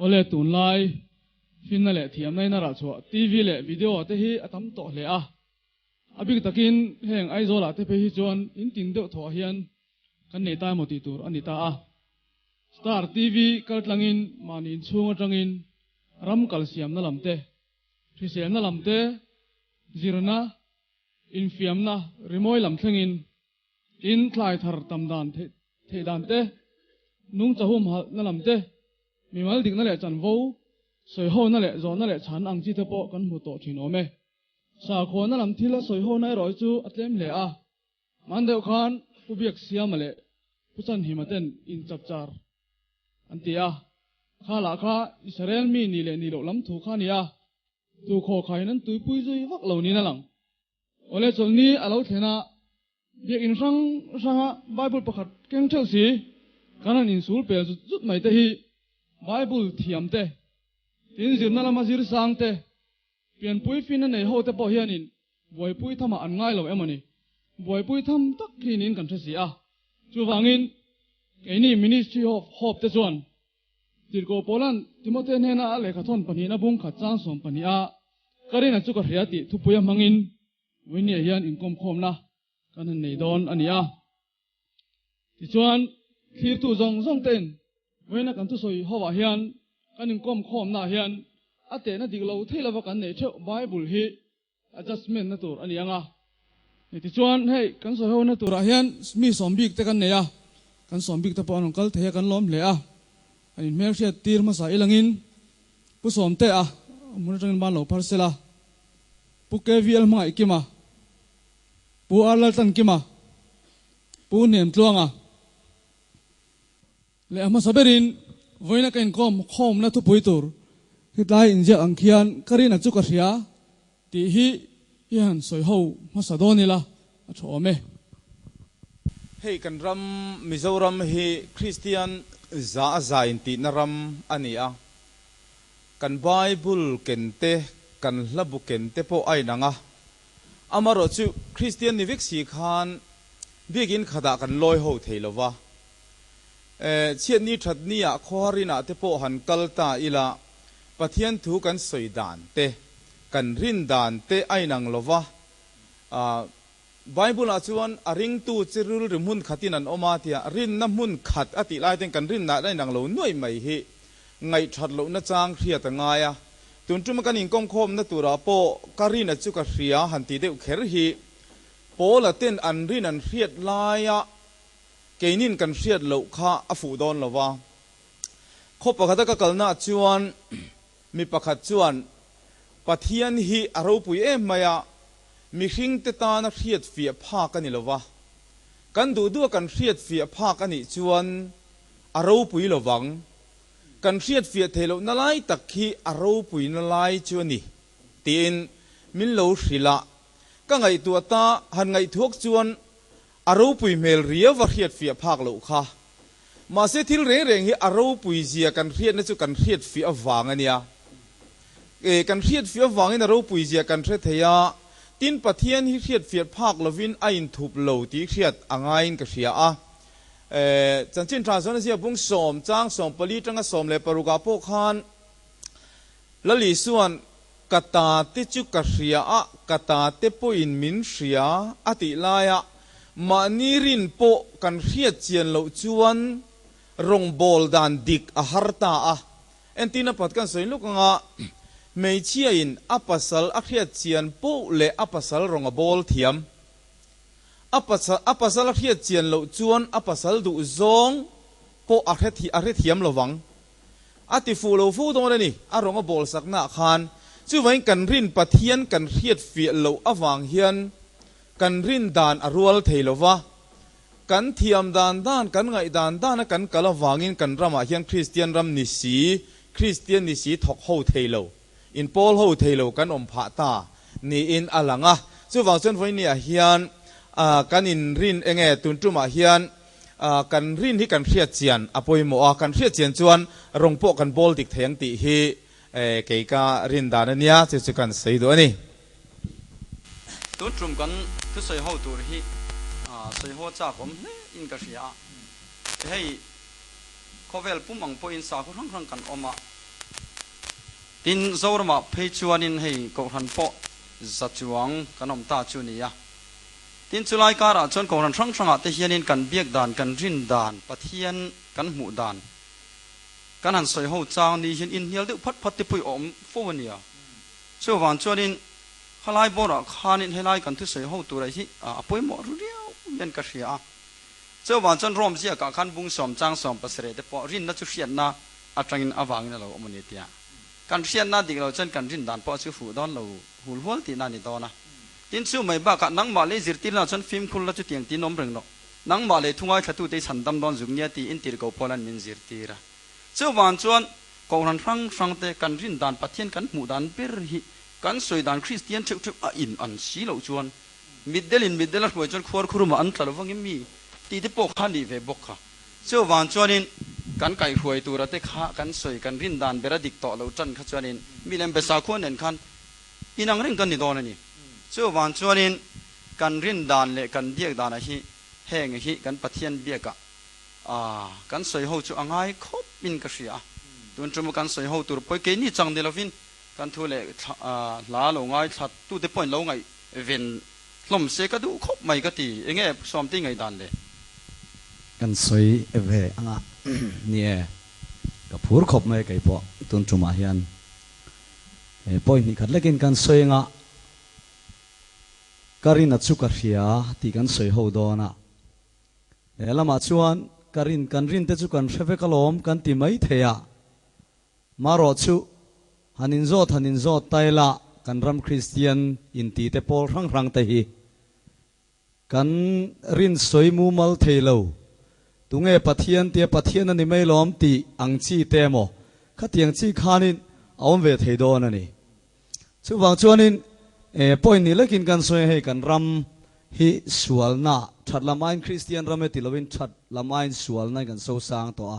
Awle tunlai finna leh thiamna in a rah chhuah TV leh video te hi a tam tawh hle a. A bik takin heng Aizawl ah te phei hi chuan in tin deuh thawh ah hian kan nei ta emaw tih tur a ni ta a. Star TV kal tlangin mahni inchhung atangin ram kal siamna lam te, hriselna lam te, zirna, infiamna, rimawi lam thlengin tin thlai thar tam dan theih dan te, nungcha humhalhna lam te, mimal dikna leh chanvo, sawihona leh zawhna leh chhan ang chi te pawh kan hmu tawh thin awm e. Sakhuana lam thil a sawihona erawh hi chu a tlem hle a. Hman deuh khan Pu Biaksiama leh Pu Chanhima ten inchapchar an ti a, kha lah kha Israel mi ni leh ni loh lam thu kha a ni a, tu khaw khain an tuipui zui vak lo niin a lang. Awle chawlhni a lo thlen a, biakinn hrang hranga Bible pakhat keng theuh si kan han insul pel zut zut mai te hi Bible thiam te, tin zirna lama zir sang te, Pianpui fina nei ho te pawh hianin buaipui thamah an ngai lo emaw ni? Buaipui tham tak hi niin kan hre si a. Chuvangin, keini Ministry of Hope te chuan Tirhkoh Paula'n Timothea hnena a lehkhathawn pahnihna bung khat chang 12 a ka rin a chu ka hria tih thupuia hmangin Winnie-a hian inkawmkhawmna kan han nei dawn a ni a. Tichuan, thlirtu zawng zawng te'n vawiina kan thusawi hovah hian kan inkawmkhawmnaah hian a tehna dik lo thei lova kan neih theuh Bible hi adjustment na tur a ni ang a. Tichuan, hei kan sawi hona turah hian mi sawm bik te kan nei a, kan sawm bik te pawh an rawn kal thei a, kan lawm hle a. An inhmelhriat tir hmasa ilangin Pu Sawmtea hmun atangin ban lo phar sela, Pu KVL hmangaih Kima, Pu R Laltlankima, Pu Hnemtluanga leh a hmasa berin vawiina ka inkawm khawmna thupui tur hetlai inziak ang khian ka rina chu ka hria tih hi i han sawi ho hmasa dawn ila a tha awm e. Hei kan ram Mizoram hi Kristian za a za intihna ram a ni a, kan Bible ken te, kan hla bu ken te pawh a inang a, Amarawh chu Kristian ni vek si khan biakin khatah kan lawi ho thei lo va. Chhiatni thatni ah khawharinah te pawh han kal ta ila Pathian thu kan sawi dan te, kan rin dan te a inang lo va. Bible ah chuan a ringtu chi rilru hmun khatin an awm a tia rinna hmun khat a tih lai ten kan rinna a inang lo nuaih mai hi Ngaihthat lohna chang hriat a ngai a, tun tuma kan inkawmkhawmna turah pawh ka rina chu ka hria han ti deuh kher hi Paula ten an rin an hriat laia keinin kan hriat loh kha a fuh dawn lo va. Khaw pakhata ka kalnaah chuan mi pakhat chuan Pathian hi a ropui em mai a, mihringte tana hriat fiah phak a ni lo va, kan duh duha kan hriat fiah phak a nih chuan A ropui lovang. Kan hriatfiah theih lohna lai tak khi a ropuina lai chu a ni, tiin min lo hrilh a. Ka ngaihtuah ta, han ngaihtuak chuan a ropui hmel riau a hriatfiah phak loh kha. Mahse thil reng reng hi a ropui zia kan hriatna chu kan hriatfiah avang a nia. E, kan hriatfiah avangin a ropui zia kan hre thei a, tin Pathian hi hriatfiah phak lovin a inthup lo tih hriat a ngaiin ka hria a. Chanchin tha zawn a zia bung sawm chang 14 tanga 16 ah pawh khan Lal Isua'n ka ta te chu ka hria a, ka ta te pawhin min hria a tih laia mahni rin pawh kan hriat chian loh chuan rawngbâwl dan dik a har ta a. Entirna pakhat kan sawi lawk anga hmeichhiain a pasal a hriat chian poh leh a pasal rawng a bâwl thiam. A pasal a pasal a hriat chian loh chuan a pasal duh zawng pawh a hre a hre thiam lo vang. A ti fuh lo fo dawn a ni, a rawng a bawl saknaah khan. Chuvangin kan rin Pathian kan hriat fiah loh avang hian kan rin dan a rual thei lo va. Kan thiam dan dan, kan ngaih dan dana kan kal avangin kan ramah hian Kristian ram ni si, Kristian ni si thawk ho thei lo. Inpawl ho thei lo kan awm phah ta niin a lang a. Chuvang chuan vawinia hian kan inrin eng nge tun tumah hian kan rin hi kan hriat chian a pawimawh a, kan hriat chian chuan rawng pawh kan bawl dik thei ang tih hi kei ka rin dan a nia, chu chu kan sawi duh a ni. Tun tum kan thusawi ho tur hi sawi haw chak awm hle in ka hria a, hei khawvel pum ang pawhin sakhaw hrang hrang kan awm a. Tin, Zoramah phei chuanin hei Kohhran pawh za chuang kan awm ta chu nia. Tin, chulai karah chuan Kohhran hrang hrangah te hianin kan biak dan, kan rin dan, Pathian kan hmuh dan kan han sawi ho chang ni hian inhnial deuh phat phat te pawh i awm fo a nia. Chuvang chuanin khalai bawrah khanin helai kan thusawi ho turah hi a pawimawh ru riau hian ka hria a. Chuvang chuan Rome ziakah khan bung sawm chang sawm pasarih te pawh rinna chu hriatna atangin avangin a lo awm a ni tia. Kan hriatna dik lo chuan kan rin dan pawh chu fuh dawn lo hul hual tihna a ni dawn a. Tin chu mai bakah nangmah lei zirtirna chuan fimkhur la chutiang tin awm reng rawh. Nangmah lei thungai thlatute i chhan dam dawn zuk nia tiin tirhkoh Paula'n min zirtir a. Chuvang chuan Kohhran hrang hrangte kan rin dan Pathian kan hmuh dan ber hi kan sawi dan Kristian theuh theuh a in an si loh chuan mitdelin mitdel a hruai chuan khuar khurumah an tla lo vangin mi tih te pawh kha a nih ve bawk kha. Chuvang chuanin kan kaihhruai tura te kha kan sawi kan rin dan ber a dik tawh lo tan kha chuanin mi lem be sakhua nen khan inang reng kan ni dawn a ni. Chuvang chuanin kan rin dan leh kan biak danah hi heng hi kan Pathian biakah kan sawi ho chu a ngai khawp in ka hria a. Tun tuma kan sawi ho tur pawh keini chang ni lovin kan thu leh hla lo ngaithla tute pawhin lo ngaih ven hlawm se ka duh khawp mai ka ti. Enge Sawmte ngaihdan le? Kan sawi ve anga ni e, ka phur khawp mai kei pawh tun tumah hian he point hnih khat lekin kan sawi anga ka rin a chu ka hria tih kan sawi ho dawn a, he lamah chuan ka rin kan rin te chu kan hre vek alawm kan ti mai thei a. Marawh chu han inzawt han inzawt ta ila kan ram Kristian intite pawl hrang hrang te hi kan rin sawi mumal thei lo. Tunge Pathian tia Pathian a ni mai lawm tih ang chi te emaw khatiang chi khanin a awm ve thei dawn a ni. Chuvang chuanin point ni lekin kan sawi a hei kan ram hi sualna that lam aiin Kristian ram e ti lovin that lam aiin sualna in kan sosang tawh a.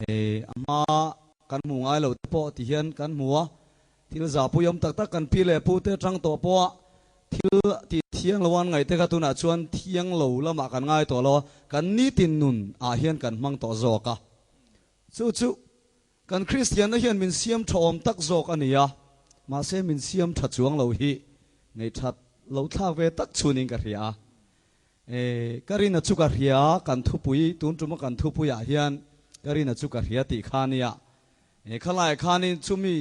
Hei a hma kan hmu ngai lo te pawh ti hian kan hmu a, thil zahpui awm tak tak kan pi leh pu te atang tawh pawha thil tih thiang lo an ngaih te kha tunah chuan thiang lo lamah kan ngai tawh lo a, kan nitin nun ah hian kan hmang tawh zawk a. Chu chu kan Kristianna hian min siam tha awm tak zawk a ni a, mahse min siam tha chuang lo hi ngeihthat lo thlak ve tak chhunin ka hria a. E, ka rin a chu ka hria, kan thupui, tun tuma kan thupuiah hian ka rin a chu ka hria tih kha nia. E, khalaiah khanin chumi,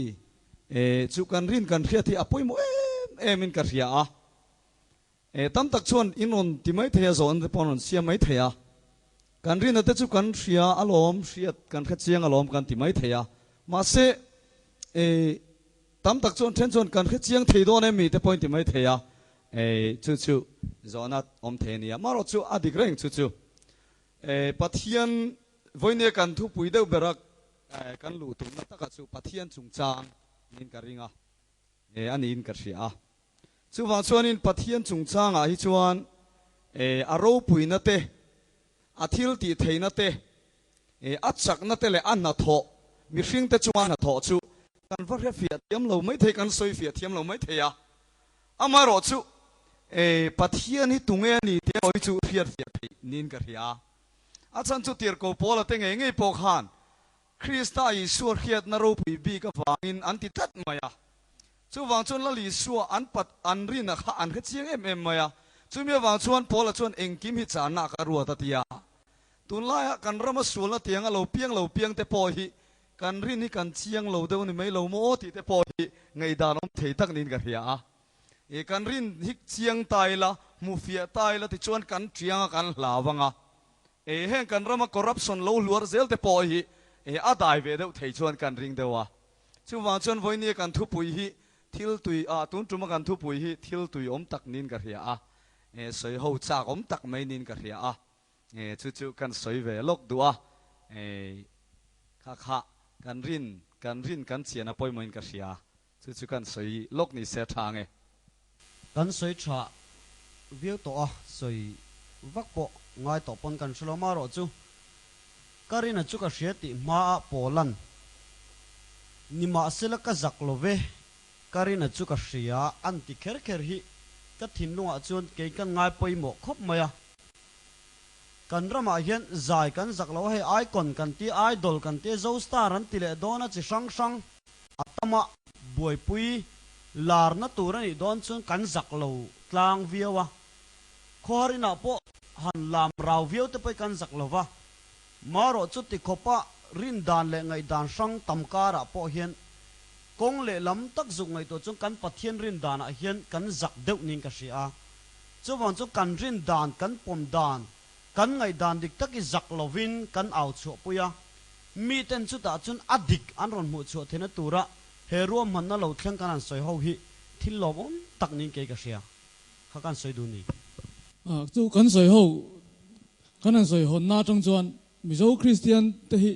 e, chu kan rin kan hriat hi a pawimawh em em in ka hria a. E, tam tak chuan in rawn ti mai thei a, zawhna te pawh an rawn siam mai thei a. Kan rinna te chu kan hria alawm, hriat kan hre chiang alawm kan ti mai thei a. Mahse, e, tam tak chuan then chuan kan hre chiang thei dawn em mi te pawh in ti mai thei a. Ei, chu chu zawhna awm thei a nia. Marawh chu a dik reng chu chu. Ei, Pathian vawinia kan thupui deuh bera kan luh tumna takah chu Pathian chungchang niin ka ring a, ei a niin ka hria a. Chuvang chuanin Pathian chungchangah hi chuan ei a ropuina te, a thil tih theihna te, ei a chakna te leh a hnathawh, mihringte chunga hnathawh chu kan va hre fiah thiam lo mai thei, kan sawi fiah thiam lo mai thei a. Amaherawh chu e Pathian hi tunge a ni tih erawh hi chu hriat fiah theih niin ka hria a. A chhan chu Tirhkoh Paula te ngei ngei pawh khan Krista Isua hriatna ropui bik avangin an ti tlat mai a. Chuvang chuan Lal Isua an pat an rin a kha an hre chiang em em mai a. Chumi avang chuan Paula chuan engkim hi channa ka ruat a ti a. Tunlaia kan rama sualna tianga lo piang lo piang te pawh hi Kan rin hi kan chiang lo deuh ni mai lo maw tih te pawh hi ngaihdan awm thei tak niin ka hria a. I kan rin hi chiang ta ila, hmu fiah ta ila tichuan kan chiang a kan hlau ang a. E heng kan rama corruption lo hluar zel te pawh hi e a dai ve deuh thei chuan kan ring deuh a. Chuvang chuan vawinia kan thupui hi thil tui ah tun tuma kan thupui hi thil tui awm tak niin ka hria a. E sawi ho chak awm tak mai niin ka hria a. E chu chu kan sawi ve lawk duh a, e kha kha kan rin kan rin kan chian a pawimawhin ka hria, chu chu kan sawi lawk ni se tha ange. Kan sawi tha viau tawh a, sawi vak pawh ngai tawh pawn kan hre lo marawh chu ka rin a chu ka hria tih hma ah Pawlan nimahsela ka zak lo ve, ka rin a chu ka hria an ti kher kher hi ka thinlungah chuan kei kan ngai pawimawh khawp mai a. Kan ramah hian zai kan zak lo a, hei icon kan ti, idol kan ti, zo star an ti leh dawn a, chi hrang hrang a tam. lama buaipui larna tur a nih dawn chuan kan zak lo tlang viau a, khawhar inah pawh han lam rau viau te pawh hi kan zak lo va, marawh chu tikhawpa rindan leh ngaihdan hrang tam karah pawh hian kawng leh lam tak zuk ngaihtuah chuan kan Pathian rindanah hian kan zak deuh niin ka hria a, chuvang chu kan rindan kan pawm dan Kan ngaihdan dik tak i zak lovin kan au chhuahpui a, miten chutah chuan a dik an rawn hmuh chhuah theihna tura he ruahmanna lo thleng kan han sawi ho hi thil lawmawm tak niin kei ka hria. Kha kan sawi duh ni. Chu kan sawi ho, kan han sawi hawnna atang chuan Mizo Kristian te hi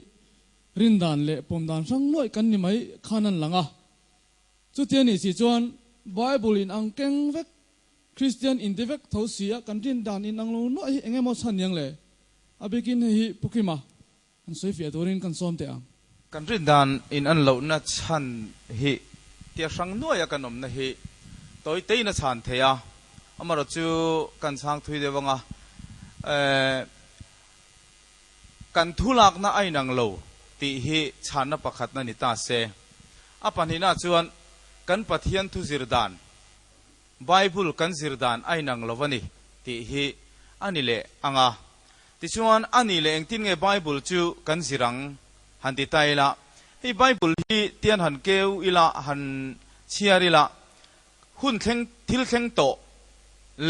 rindan leh pawmdan hrang nuaih kan ni mai khan an lang a. Chutia nih si chuan Bible in ang keng vek Kristian inti vek tho si a, kan rin dan in ang lo nuaih hi eng emaw chhan niang le? A bikin hei hi Pu Kima han sawi fiah turin kan sawm teh ang. Kan rin dan in an lohna chhan hi tia hrang nuaih a kan awmna hi tawi tein a chhan thei a, amarawh chu kan chhang thui deuh anga kan thu lakna a inang lo tih hi chhanna pakhatna ni ta se. A pahnihna chuan kan Pathian thu zir dan Bible kan zir dan a inang lo a ni tih hi a ni leh ang a. Tichuan, a nih leh engtin nge Bible chu kan zir ang? Han ti ta ila, hei Bible hi tian han keu ila, han chhiar ila, hun thleng, thil thleng tawh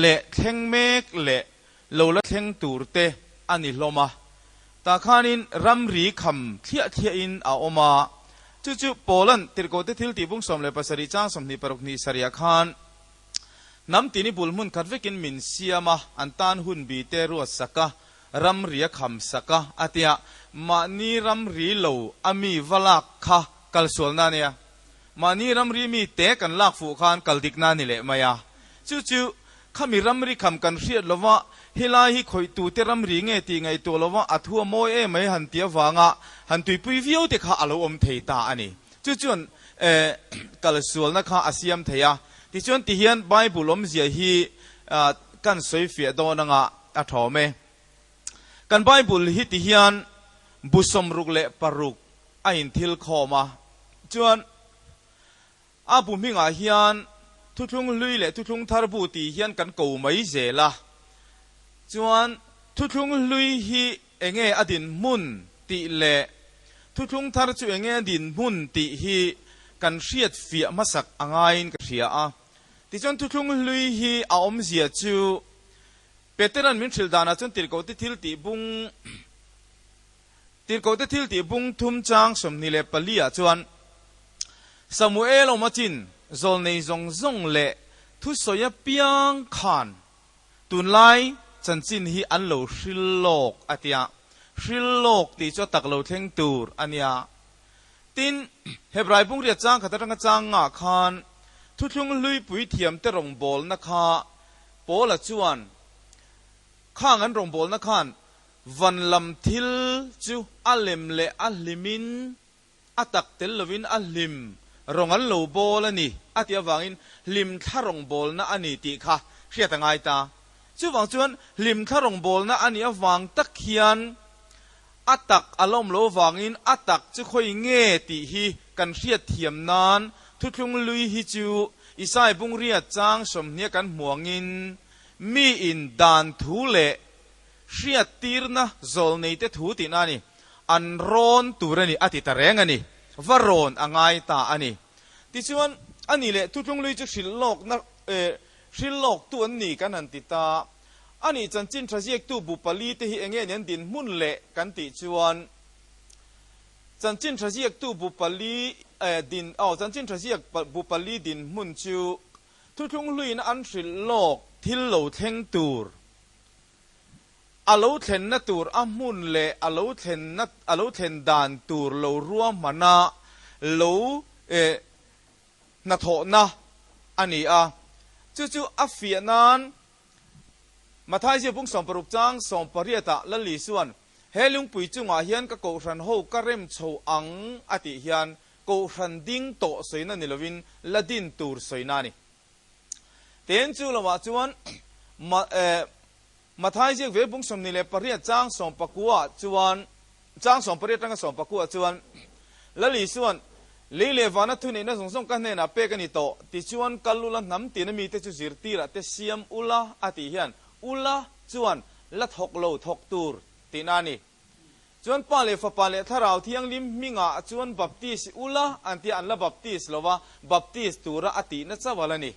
leh thleng mek leh lo la thleng tur te a ni hlawm a. Tah khanin ramri kham thliah thliahin a awm a. Chu chu Paula'n Tirhkohte thil tih bung 17 chang 26 hnih sarihah khan hnam tini bul hmun khat vekin min siam a, an tan hun bi te ruat sak a, ramri a kham sak a, a tia. Mahni ramri lo a mi va lak kha kalsualna a nia. Mahni ramri mi te kan lak fuh khan kal dikna a ni leh mai a. Chu chu Khami ramri kham kan hriat lova, helai hi khawihtute ramri nge tih ngaihtuah lova a thu a mawi em mai han ti avanga han tuipui viau te kha a lo awm thei ta a ni. Chu chuan kalsualna kha a siam thei a. Tichuan tihian Bible awmzia hi kan sawi fiah dawn anga a thawm e. Kan Bible hi tihian bu 66 a inthil khawm a. Chuan. A bu hmingah hian Thuthlung Hlui leh Thuthlung Thar bu tih hian kan ko mai zel a. Chuan Thuthlung Hlui hi enge a dinhmun tih leh Thuthlung Thar chu enge a dinhmun tih hi kan hriat fiah hmasak a ngaiin ka hria a. Tichuan Thuthlung Hlui hi a awmzia chu Petera'n min hrilh danah chuan tirhkohte thil tih bung Tirhkohte thil tih bung thum chang 24 ah chuan Samuel awm achin zawlnei zawng zawng leh thusawi apiang khan tunlai chanchin hi an lo hril lawk a tia. Hril lawk tih chu a tak lo thleng tur a nia. Tin, Hebrai bung riat chang khat atanga chang ngah khan thuthlung hlui puithiamte rawngbawlna kha Paula chuan khang an rawngbawlna khan Van lam thil chu a lem leh a hlimin a tak tel lovin a hlim rawng an lo bawl a ni a tih avangin hlim thla rawng bawlna a ni tih kha hriat a ngai ta. Chuvang chuan hlim thla rawng bawlna a nih avang tak hian a tak a la awm lo avangin a tak chu khawi nge tih hi kan hriat thiam nan thuthlung lui hi chu Isai bungriat chang 20 kan hmuangin miin dan thu leh Hriattirna zawlneite thu tihna a ni. An rawn tur a ni, a ti ta reng a ni. Va rawn a ngai ta a ni. Tichuan, a ni leh Thutlunglui chu hrilh lawkna, eh, hrilh lawktu an ni kan han ti ta. A nih chanchin tha ziaktu bu pali te hi enge ni an dinhmun leh kan tih chuan, chanchin tha ziaktu bu pali, eh, din, aw, chanchin tha ziak bu pali dinhmun chu Thuthlunghluiin an hrilh lawk thil lo thleng tur, A lo thlenna tur a hmun leh a lo thlenna a lo thlen dan tur lo ruahmana lo eh hnathawhna a ni a. Chu chu a fiah nan Matthai zia bung 60 chang 18 ah Lal Isuan he lungpui chungah hian ka kohhran ho ka rem chho ang a tih hian kohhran ding tawh sawina ni lovin la din tur sawina a ni. Tin, chu lamah chuan Mathai ziak ve bung 28 chang 19 chuan, chang 18 atanga 19 chuan, Lal Isua'n, Lei leh vana thuneihna zawng zawng ka hnenah pek a ni tawh, tichuan kal ula hnam tina mite chu zirtirah te siam ula a tih hian ula chuan la thawk lo thawk tur tihna a ni. Chuan Pa leh Fapa leh Thlarau Thianghlim hmingah chuan baptis ula an tia an la baptis lo va, baptis tura a tihna chauh a la ni.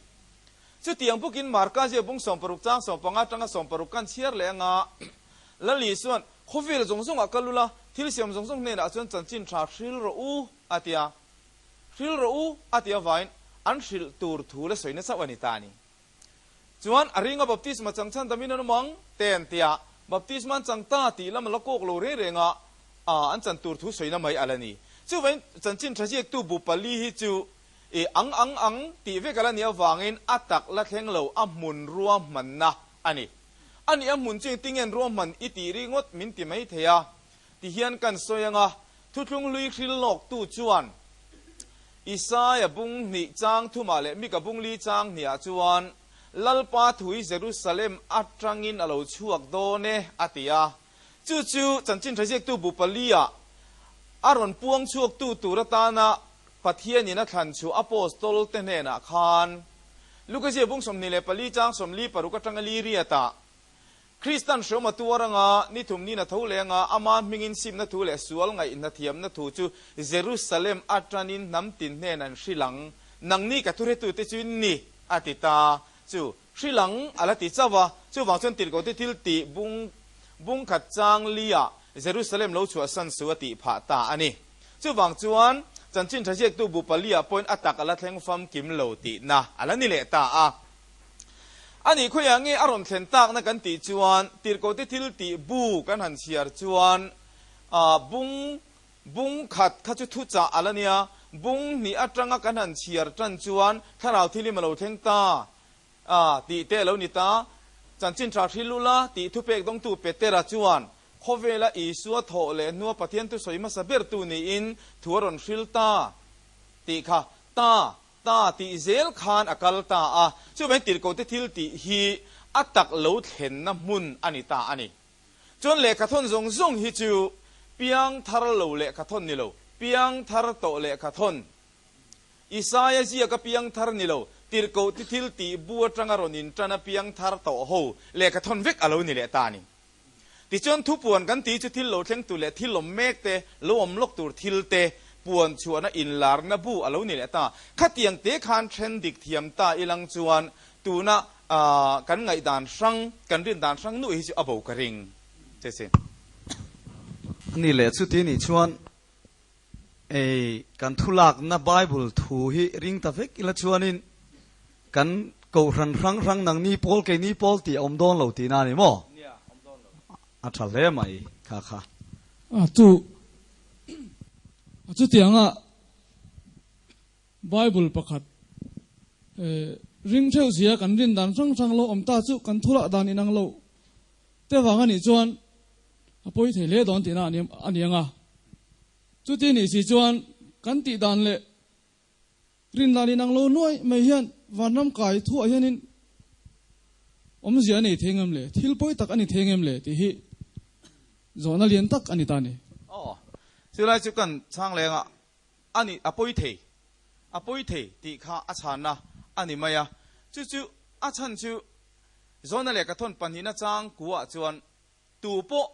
Chutiang bawkin Marka zia bung 60 chang 15 atanga 60 kan chhiar leh anga Lal Isua'n, Khawvel zawng zawngah kal ula, thil siam zawng zawng hnenah chuan chanchin tha hril rawh u, a ti a. Hril rawh u, a ti avain an hrilh tur thu la sawina chauh a ni ta a ni. Chuan a ringa baptisma chang chhan damin an awm ang, te an ti a. Baptisma an chang ta tih lam a la kawk lo reng reng a, an chan tur thu sawina mai a la ni. Chuvain chanchin tha ziaktu bu pali hi chu i ang ang ang tih vek a la nih avangin a tak la thleng lo a hmun ruahmanna a ni. A nih a hmun chu engtin nge ruahman i tih ringawt min ti mai thei a, ti hian kan sawi ang a, thuthlung hlui hril lawktu chuan Isaia bung hnih chang thumah leh Mika bung li chang hniah chuan Lalpa thui Jerusalem atangin a lo chhuak dawn e a ti a. Chu chu chanchin tha ziaktu bu pali-ah a rawn puang chhuaktu tur atana Pathianin a thlan chu Apostol te hnenah khan Luka zia bung 24 chang 46 atanga li riatah Kristan hreawm a tuar anga, ni thum nin a tho leh anga, ama hmingin simna thu leh sual ngaihna thiamna thu chu Jerusalem atanin hnam tin hnen an hrilh ang, nangni ka thuhretute chu in ni, a ti ta. Chu hrilh ang a la ti chauh a, chuvang chuan tirhkohte thil tih bung bung khat chang liah Jerusalem lo chhuahsan su a tih phah ta a ni. Chuvang chuan chanchin tha ziaktu bu paliah pawhin a tak a la thleng famkim lo tihna a la ni leh ta a. A nih khawiah nge a rawn thlen takna kan tih chuan tirhkohte thil tih bu kan han chhiar chuan bung bung khat kha chu thuchah a la nia, bung hnih atanga kan han chhiar tan chuan thlarau thilim a lo thleng ta tih te a lo ni ta. Chanchin tha hrilh ula tih thupek dawngtu Petera chuan khawvela Isua thawh leh hnua Pathian thusawi hmasa bertu niin thu a rawn hrilh ta tih kha ta Ta tih zel khan a kal ta a, chuvangin tirhkohte thil tih hi a tak lo thlenna hmun a ni ta a ni. Chuan lehkhathawn zawng zawng hi chu piangthar lo lehkhathawn ni lo, piangthar tawh lehkhathawn, Isaia ziaka piangthar ni lo, tirhkohte thil tih bu atanga rawn inṭana piangthar tawh ho lehkhathawn vek a lo ni leh ta a ni. Tichuan thupuan kan tih chu thil lo thleng tur leh thil awm mek te, lo awm lawk tur thil te, puan chhuahna inlarna bu a lo ni leh ta. Khatiang te khan then dik thiam ta ilang chuan tuna kan ngaihdan hrang, kan rindan hrang nuih hi chu a bo ka ring che si. A ni leh chuti nih chuan ei kan thulakna Bible thu hi ring ta vek ila chuanin Kan kohhran hrang hrang nang ni pawl kei ni pawl tih a awm dawn lo tihna a ni maw? A tha hle mai kha kha. A chu a chutianga Bible pakhat ring theuh zia kan rin dan hrang hrang lo awm ta chu kan thurah dan inang lo te vang a nih chuan a pawi thei hle dawn tihna a ni ang a. Chuti nih si chuan kan tih dan leh Rindan inang lo nuai mai hian vanram kai thuah hianin awmzia a nei thei ngem le, thil pawi tak a ni thei ngem le tih hi zawhna lian tak a ni ta a ni. Aw, chulai chu kan chhang leng a, a ni, a pawi thei, a pawi thei tih kha a chhanna a ni mai a, chu chu a chhan chu zawhna leh ka thawn pahnihna chang kuah chuan tu pawh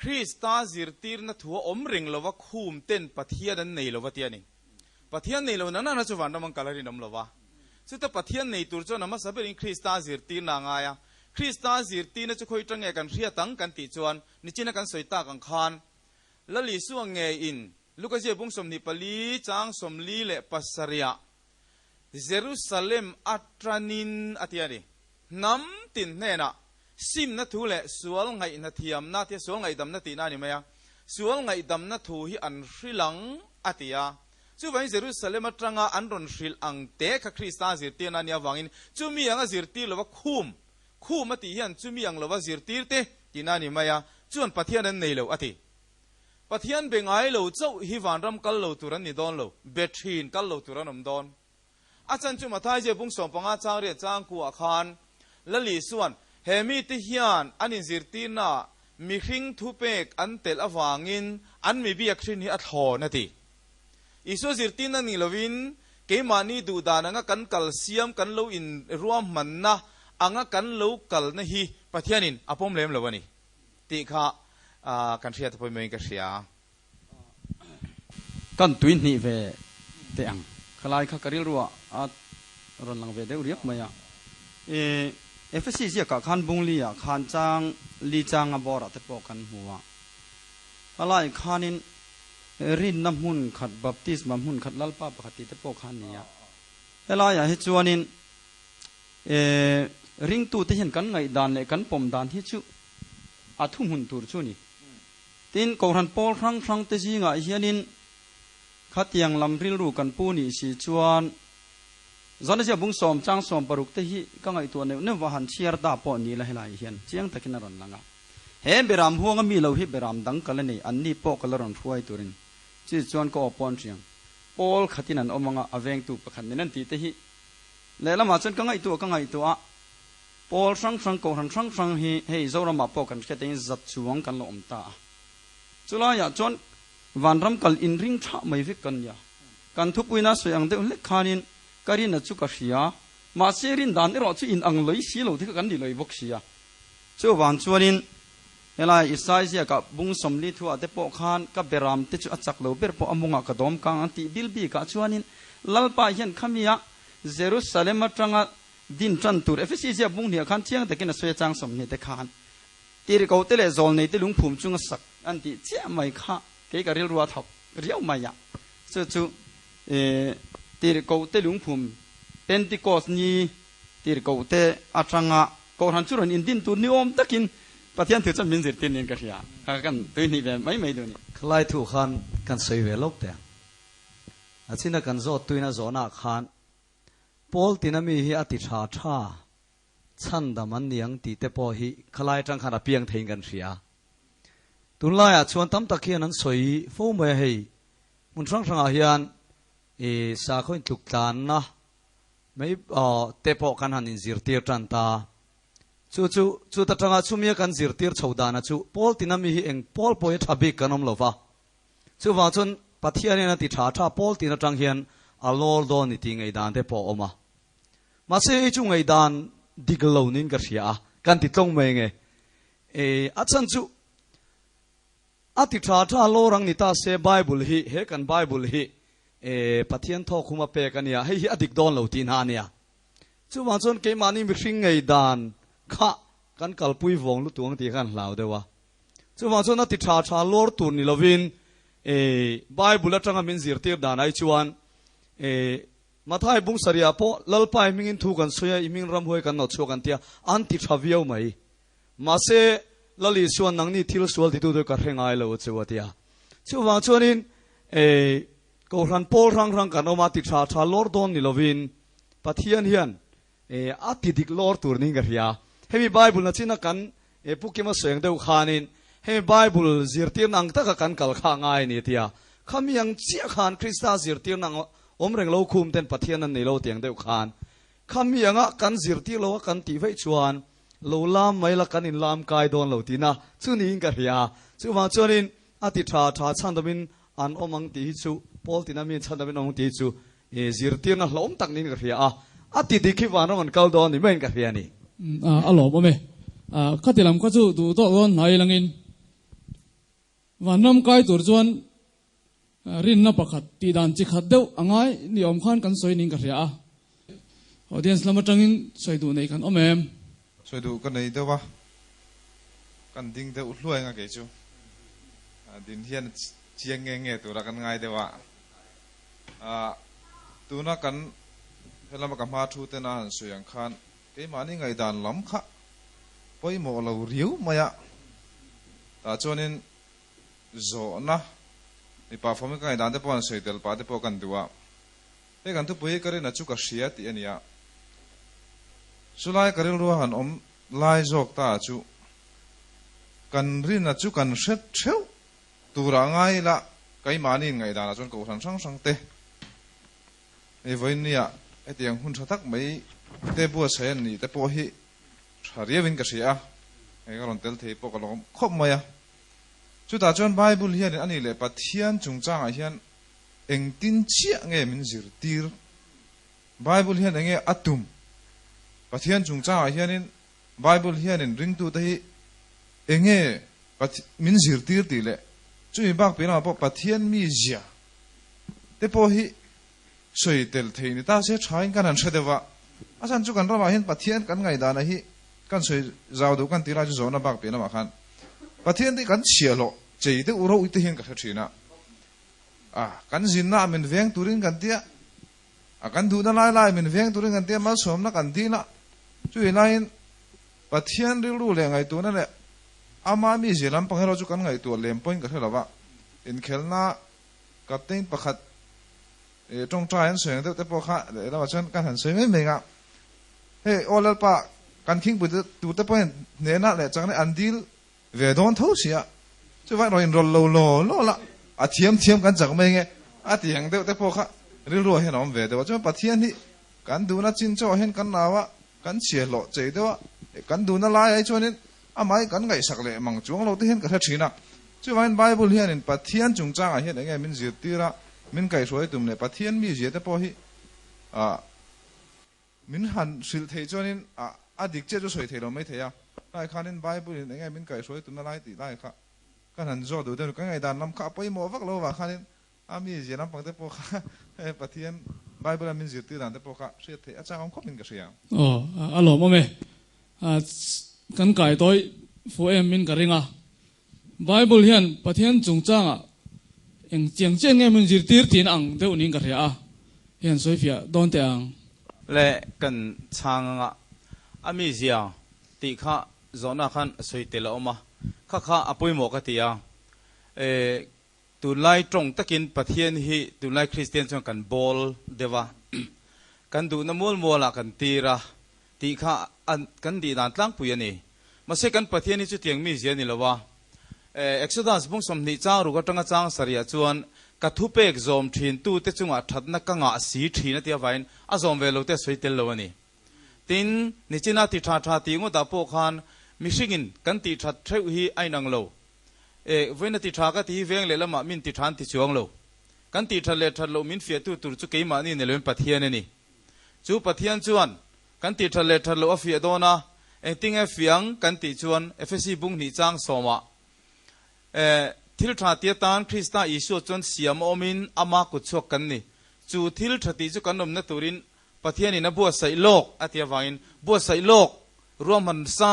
Krista zirtirna thu a awm reng lova khum ten Pathian an nei lova ti a ni. Pathian nei lo na nana chu vanram an kal a rinawm lova. Chuta Pathian nei tur chuan a hmasa berin Krista zirtirna a ngai a. Krista zirtirna chu khawi tange kan hriat ang kan tih chuan nichina kan sawi tak ang khan Lal Isua ngeiin Luka zia bung 24 chang 47 ah Jerusalem atanin a ti a ni. Hnam tin hnenah simna thu leh sual ngaihna thiamna tia sual ngaihdamna tihna a ni mai a, sual ngaihdamna thu hi an hrilh ang a ti a. Chuvangin Jerusalem atanga an rawn hrilh ang te kha Krista zirtirna a nih avangin chumi anga zirtir lova khum, khum a tih hian chumi ang lova zirtir te tihna a ni mai a, chuan Pathian an nei lo a ti. Pathian be ngai lo chauh hi vanram kal lo tur an ni dawn lo, be thin kal lo tur an awm dawn. A chan chu Mathai zia bung 15 chang riat chang kuah khan Lal Isua'n he mite hian an inzirtirnaah mihring thupek an telh avangin an mi biak hrin hi a thlawn a ti. Isua zirtirna ni lovin keimahni duhdan anga kan kal siam kan lo in ruahmanna anga kan lo kalna hi Pathianin a pawm lem lo a ni tih kha kan hriat a pawimawhin ka hria. Kan tui hnih ve teh ang. Khalai kha ka rilruah a rawn lang ve deuh riak mai a. I Efesi ziakah khan Bungli ah khan chang li changa bawrah te pawh kan hmu a. Khalai khanin rinna hmun khat, baptisma hmun khat, Lalpa pakhat tih te pawh kha a ni a. Helaiah hi chuanin ringtute hian kan ngaihdan leh kan pawm dan hi chu a thuhmun tur chu a ni. Tin, Kohhran pawl hrang hrangte zingah hianin khatiang lam rilru kan pu nih si chuan Zanazia bung sawm chang 16 te hi ka ngaihtuah neuh neuh va han chhiar ta pawh ni la helaiah hian chiang takin a rawn lang a. He beram huanga mi lo hi beram dang ka la nei, anni pawh ka la rawn hruai turin chi chuan ka aw pawn hriang pawl khatin an awm anga a vengtu pakhat nen an tih te hi lehlamah chuan ka ngaihtuah ka ngaihtuah a. Pawl hrang hrang, kohhran hrang hrang hi hei Zoramah pawh kan hriat engin zat chuang kan lo awm ta a. Chulaiah chuan vanram kal inring thah mai vek kan nia. Kan thupuina sawi ang deuh hlek khanin ka rinna chu ka hria, mahse rin dan erawh chu inang loi si lo te kha kan ni loi bawk sia. Chuvang chuanin helai Isai ziakah bung 40 thuah te pawh khan ka beram te chu a chak lo ber pawh a mungah ka dawm kang ang tih bil bikah chuanin Lalpa hian khamia Jerusalem atanga Din tan tur Efesi ziak bung hniah khan chiang takin a sawi a chang 20 te khan tirhkoh te leh zawlnei te lungphum chunga sak an tih chiah mai kha kei ka rilru a thawk riau mai a. Chu chu tirhkoh te lungphum Pentecost ni tirhkoh te atanga Kohhran chu rawn indin tur ni awm takin Pathian thu chuan min zirtir niin ka hria. Kha kan tui hnih ve mai mai duh a ni. Khalai thu khan kan sawi ve lawk teh ang. A china kan zawt tuina zawhnaah khan Paul tina mi hi a ti tha tha, chhandam an ni ang tih te pawh hi khalai atang khan a piang theiin kan hria. Tunlaiah chuan tam tak hian an sawi fo mai a hei, hmun hrang hrangah hian i sakhaw intluk tlanna mai te pawh kan han inzirtir tan ta. Chu chu chuta tanga chumia kan zirtir chho dana chu Paul tina mi hi eng pawl pawh hi tha bik kan awm lo va. Chuvang chuan Pathian hian a ti tha tha pawl tin atang hian a lawr dawn ni tih ngaihdan te pawh a awm a. Mahse hei chu ngaihdan dik lo niin ka hria a, kan ti tlawng mai nge. E, a chhan chu a ti tha tha lawr ang ni ta se Bible hi, he kan Bible hi e, Pathian thawk hum a pek a nia, hei hi a dik dawn lo tih hna a nia. Chuvang chuan keimahni mihring ngaihdan kha kan kalpui vawng lutuk ang tih kha kan hlau deuh a. Chuvang chuan a ti tha tha lawr tur ni lovin Bible atanga min zirtir dan ai chuan Mathai bung sarihah pawh Lalpa i hmingin thu kan sawi a, i hming ramhuai kan nawt chhuak an tia, an ti tha viau mai. Mahse, Lal Isuan nangni thil sual titu chu ka hre ngai lo chu a tia. Chuvang chuanin Kohhran pawl hrang hrang kan awm a, ti tha tha lawr dawn ni lovin Pathian hian a ti dik lawr tur niin ka hria. Hemi Bible na china kan Pu Kima sawi ang deuh khanin hemi Bible zirtirna ang taka kan kal kha a ngai a ni a ti a. Khami ang chiah khan Krista zirtirna ang awm reng lo khum ten Pathian an nei lo tiang deuh khan khami anga kan zirtir lo a kan tih vaih chuan lo lam mai la kan inlam kai dawn lo tihna chu niin ka hria. Chuvang chuanin a ti tha tha chhandamin an awm ang tih hi chu Paul tina mi chhandamin awm ang tih hi chu zirtirna hlauhawm tak niin ka hria a, a ti dik hi vanram an kal dawn ni maiin ka hria a ni. A lawmawm e. Khati lam kha chu duh tawk dawn hnai langin vanram kai tur chuan rinna pakhat tih dan chi khat deuh a ngai ni awm khan kan sawi niin ka hria a. Audience lam atangin sawi duh nei kan awm em? Sawi duh ka nei deuh a, kan ding deuh hluai anga kei chu. Din hian chiang nge nge tura kan ngai deuh a. Tuna kan helama ka hma thu tena han sawi ang khan keimahni ngaihdan lam kha pawimawh lo riau mai a, tah chuanin zawhna mipa fawmin ka ngaihdan te pawh han sawi tel pah te pawh kan duh a, hei kan thupui ka rinna chu ka hria tih a ni a, chulai ka rilru a han awm lai zawk ta chu kan rinna chu kan hre theuh Turah ngai ila keimahni inngaihdanah chuan kohhran hrang hrang te hei vawinia hetiang hun tha tak mai te buatsaih an nih te pawh hi tha riauin ka hria a, hei ka rawn tel thei pawh ka lawm khawp mai a. Chutah chuan Bible hianin a nih leh Pathian chungchangah hian Engtin chiah nge min zirtir? Bible hian enge a tum? Pathian chungchangah hianin Bible hianin ringtute hi enge min zirtir tih leh chumi bak piah lamah pawh Pathian mizia te pawh hi sawi tel thei ni ta se thain kan han hre deuh a. A chhan chu kan ramah hian Pathian kan ngaihdanah hi kan sawi zau deuh kan tih lai chu zawhna bak piah lamah khan Pathian te kan chhiahhlawh chei deuh ro te hian ka hre thin a. A, kan zinna ah min veng turin kan tia, a kan duhna lai lai min veng turin kan tia, malsawmna kan dil a, chumi laiin Pathian rilru leh ngaihtuahna leh ama mizia lampang erawh chu kan ngaihtuah lem pawhin ka hre lo va, inkhelna captain pakhat tawngtai an sawi ang deuh te pawh kha lehlamah chuan kan han sawi mai mai ang a, hei aw Lalpa kan khingpui tur te pawhin hnehna leh chakna an dil Ve dawn tho si a, chuvang erawh inrawlh lo law law la, a thiam thiam kan chak mai nge a ti ang deuh te pawh kha rilruah hian a awm ve deuh a. Chuan Pathian hi kan duhna chin chauhah hian kan nau a, kan chhiahhlawh chei deuh a, kan duhna laiah hi chuanin amah hi kan ngaihsak leh mang chuang lo te hian ka hre thin a. Chuvangin Bible hianin Pathian chungchangah hian eng nge min zirtir a, min kaihhruai tum leh Pathian mizia te pawh hi ah Min han hrilh theih chuanin a a dik chiah chu sawi thei lo mai thei a, tlai khanin Bible in enge min kaihhruai tumna lai tih lai kha kan han zawt duh deuh a ni. Ka ngaihdan lam kha a pawimawh vak lo avang khanin a mi zia lampang te pawh kha Pathian Bible a min zirtir dan te pawh kha hriat theih a chak awm khawp in ka hria. Aw, a lawmawm e. Kan kai tawi fuh em in ka ring a. Bible hian Pathian chungchangah eng chiang chiang nge min zirtir thin ang deuh niin ka hria a, hei han sawi fiah dawn teh ang. Le kan chhang anga a mizia tih kha zawhna khan sawi tel a awm a, kha kha a pawimawh ka ti a, e tunlai tawng takin Pathian hi tunlai Kristian chuan kan bawl deuh a, kan duhna mual mualah kan tir a tih kha kan tih dan tlangpui a ni. Mahse kan Pathian hi chutiang mi zia a ni lo a. Exodus bung 20 chang ruk atanga chang sarihah chuan ka thupek zawm thin tute chungah thatna ka ngah si thin a ti avangin a zawm ve lo te a sawi tel lo a ni. Tin, nichina ti tha tha tih ngawtah pawh khan mihringin kan tih that theuh hi a inang lo. Vawiina ti tha ka ti hi veng lehlamah min ti tha an ti chuang lo. Kan tih that leh that loh min fiahtu tur chu keimahni ni loin Pathian a ni. Chu Pathian chuan kan tih that leh that loh a fiah dawn a, engtinge fiang kan tih chuan Efesi bung hnih chang sawmah thil tha ti atan Krista Isua chuan siam a awmin ama kut chhuak kan ni. Chu thil tha tih chu kan awmna turin Pathianin a buatsaih lawk a ti avangin buatsaih lawk ruahman sa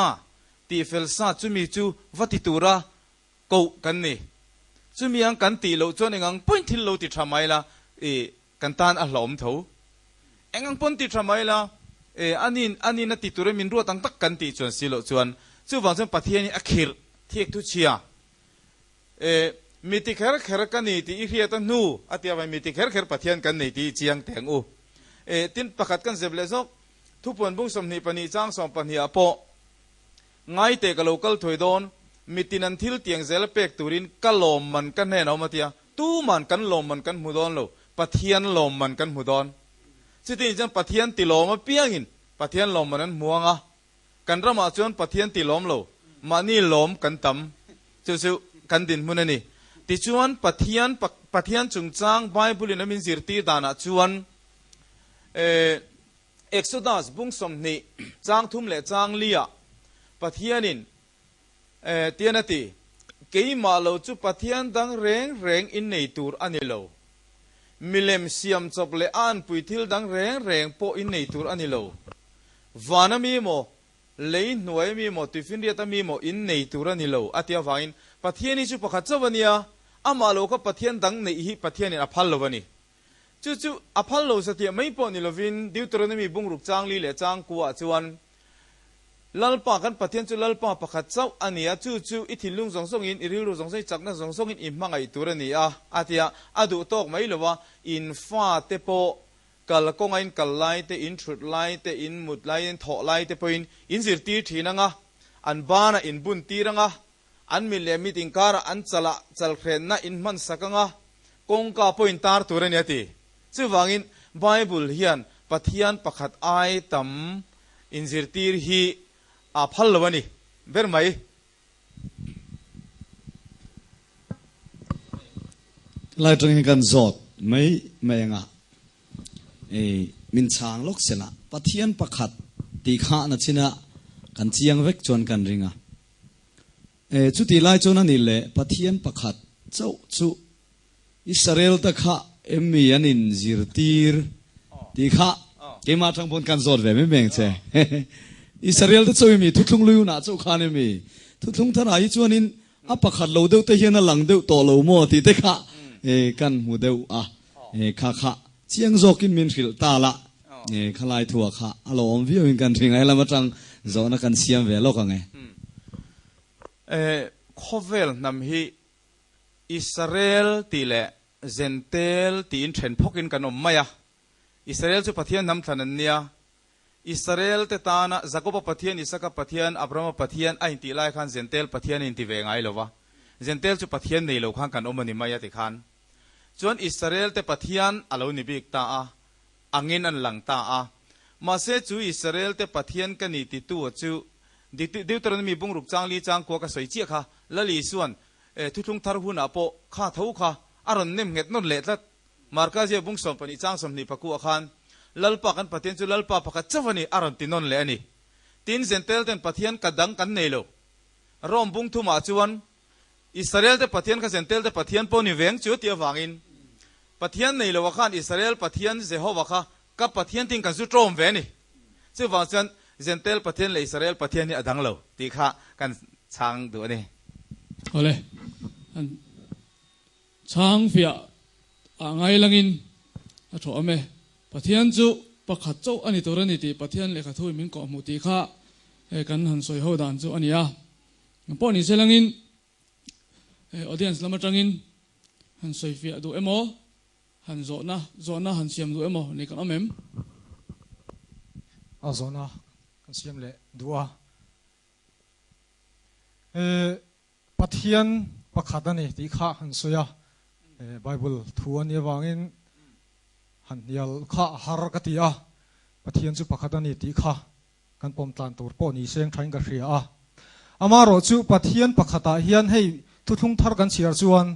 tih fel sa chumi chu va ti tura koh kan ni. Chumi ang kan tih loh chuan engang pawhin thil lo ti tha mai la i Kan tan a hlauhawm tho. Eng ang pawn ti tha mai la, e, anin, anin a ti tur in min ruat ang tak kan tih chuan si loh chuan, chuvang chuan Pathian hi a khirh thiak thu chhia. E, mi ti kher kher ka ni tih i hriat a hnu a ti avangin mi ti kher kher Pathian kan nei tih i chiang teh ang u. E, tin, pakhat kan zep leh zawk, thupuan bung 22 chang 12 ah pawh, Ngai teh ka lo kal thuai dawn, mitin an thil tiang zel a pek turin ka lawmman ka hnen a awm a tia, tuman kan lawmman kan hmu dawn lo, Pathian lawmman kan hmu dawn. Chutiang chuan Pathian ti lawm apiangin Pathian lawmman an hmu ang a, kan ramah chuan Pathian ti lawm lo, mahni lawm kan tam, chu chu kan dinhmun a ni. Tichuan Pathian Pathian chungchang Bible-in a min zirtir danah chuan, eh, Exodus bung 20 chang thum leh chang liah Pathianin tian a ti, Keimah lo chu Pathian dang reng reng in nei tur a ni lo. Milem siam chawp leh a anpui thil dang reng reng pawh in nei tur a ni lo. Vana mi maw, lei hnuai mi maw, tuifinriata mi maw in nei tur a ni lo, a ti avangin Pathian hi chu pakhat chauh a nia, amah lo kha Pathian dang neih hi Pathianin a phal lo a ni. Chu chu a phal lo sathiah mai pawh ni lovin Deuteronomy bungruk chang li leh chang kuah chuan Lalpa kan Pathian chu Lalpa pakhat chauh a ni a, chu chu i thinlung zawng zawngin, i rilru zawng zawngin, i chakna zawng zawngin i hmangaih tur a ni a, a ti a. A duh tawk mai lo a, in fate pawh kal kawnga in kal lai te, in thut lai te, in mut lai, in thawh lai te pawhin in zirtir thin ang a, an banah in bun tir ang a, An mit leh mit inkarah an chalah chalhrenna in hman sak anga kawngka pawh in tar tur a ni a ti. Chuvangin Bible hian Pathian pakhat ai tam inzirtir hi a phal lo a ni ber mai. Lai atangin kan zawt mai mai anga e min chhang lawk sela Pathian pakhat tih kha na china kan chiang vek chuan kan ring a. E chutih lai chuan a nih leh Pathian pakhat chauh chu Israel te kha em mi an in zirtir tih kha keimah atang pawn kan zawt ve mai mai ang che. Israel te chauh i mi thuthlung lui hunah chauh khan em mi thuthlung tharah hi chuanin a pakhat lo deuh te hian a lang deuh tawh lo maw tih te kha kan hmu deuh a, kha kha chiang zawkin min hrilh ta la khalai thuah kha a lo awm viauin kan hri ngai lam atang zawhna kan siam ve lawk ang e. Khawvel hnam hi Israel tih leh Zentel tiin then phawkin kan awm mai a, Israel chu Pathian hnam thlan an nia. Israel te tana Jakoba Pathian, Isaka Pathian, Abrahama Pathian a intih lai khan Zentel Pathian a inti ve ngai lo va. Zentel chu Pathian nei lo khan kan awm a ni mai a ti khan. Chuan Israel te Pathian a lo ni bik ta a, angin an lang ta a. Mahse chu Israel te Pathian ka ni titu a chu Deuteronomy bungruk chang li chang kua ka sawi chiah kha Lal Isuan thuthlung thar hunah pawh kha tho kha a rawn nem nghet nawn leh tlat. Marka zia bung 12 chang 20 pakua khan, Lalpa kan Pathian chu Lalpa pakhat chauh a ni, a rawn ti nawn leh a ni. Tin, Zentel ten Pathian ka dang kan nei lo. Rome bung thumah chuan, Israel te Pathian kha Zentel te Pathian pawh ni veng chu ti avangin, Pathian nei lo ah khan Israel Pathian Jehova kha ka Pathian tiin kan zu ṭawm ve a ni. Chuvang chuan Zentel Pathian leh Israel Pathian hi a dang lo tih kha kan chhang duh a ni. Awle. Chhang fiah ah ngai langin a thawh awm e. Pathian chu pakhat chauh a ni tur a ni tih Pathian lehkha thu in min kawh hmuh tih kha he kan han sawi ho dan chu a ni a. Pawh ni se langin he audience lam atangin han sawi fiah duh emaw, han zawhna zawhna han siam duh emaw ni kan awm em? A zawhna kan siam leh duh a. Pathian pakhat a ni tih kha han sawi a, Bible thu a nih avangin han hnial kha a har ka ti a, Pathian chu pakhat a ni tih kha kan pawm tlan tur pawh ni seng thain ka hria a. Amaherawh chu Pathian pakhatah hian hei thuthlung thar kan chhiar chuan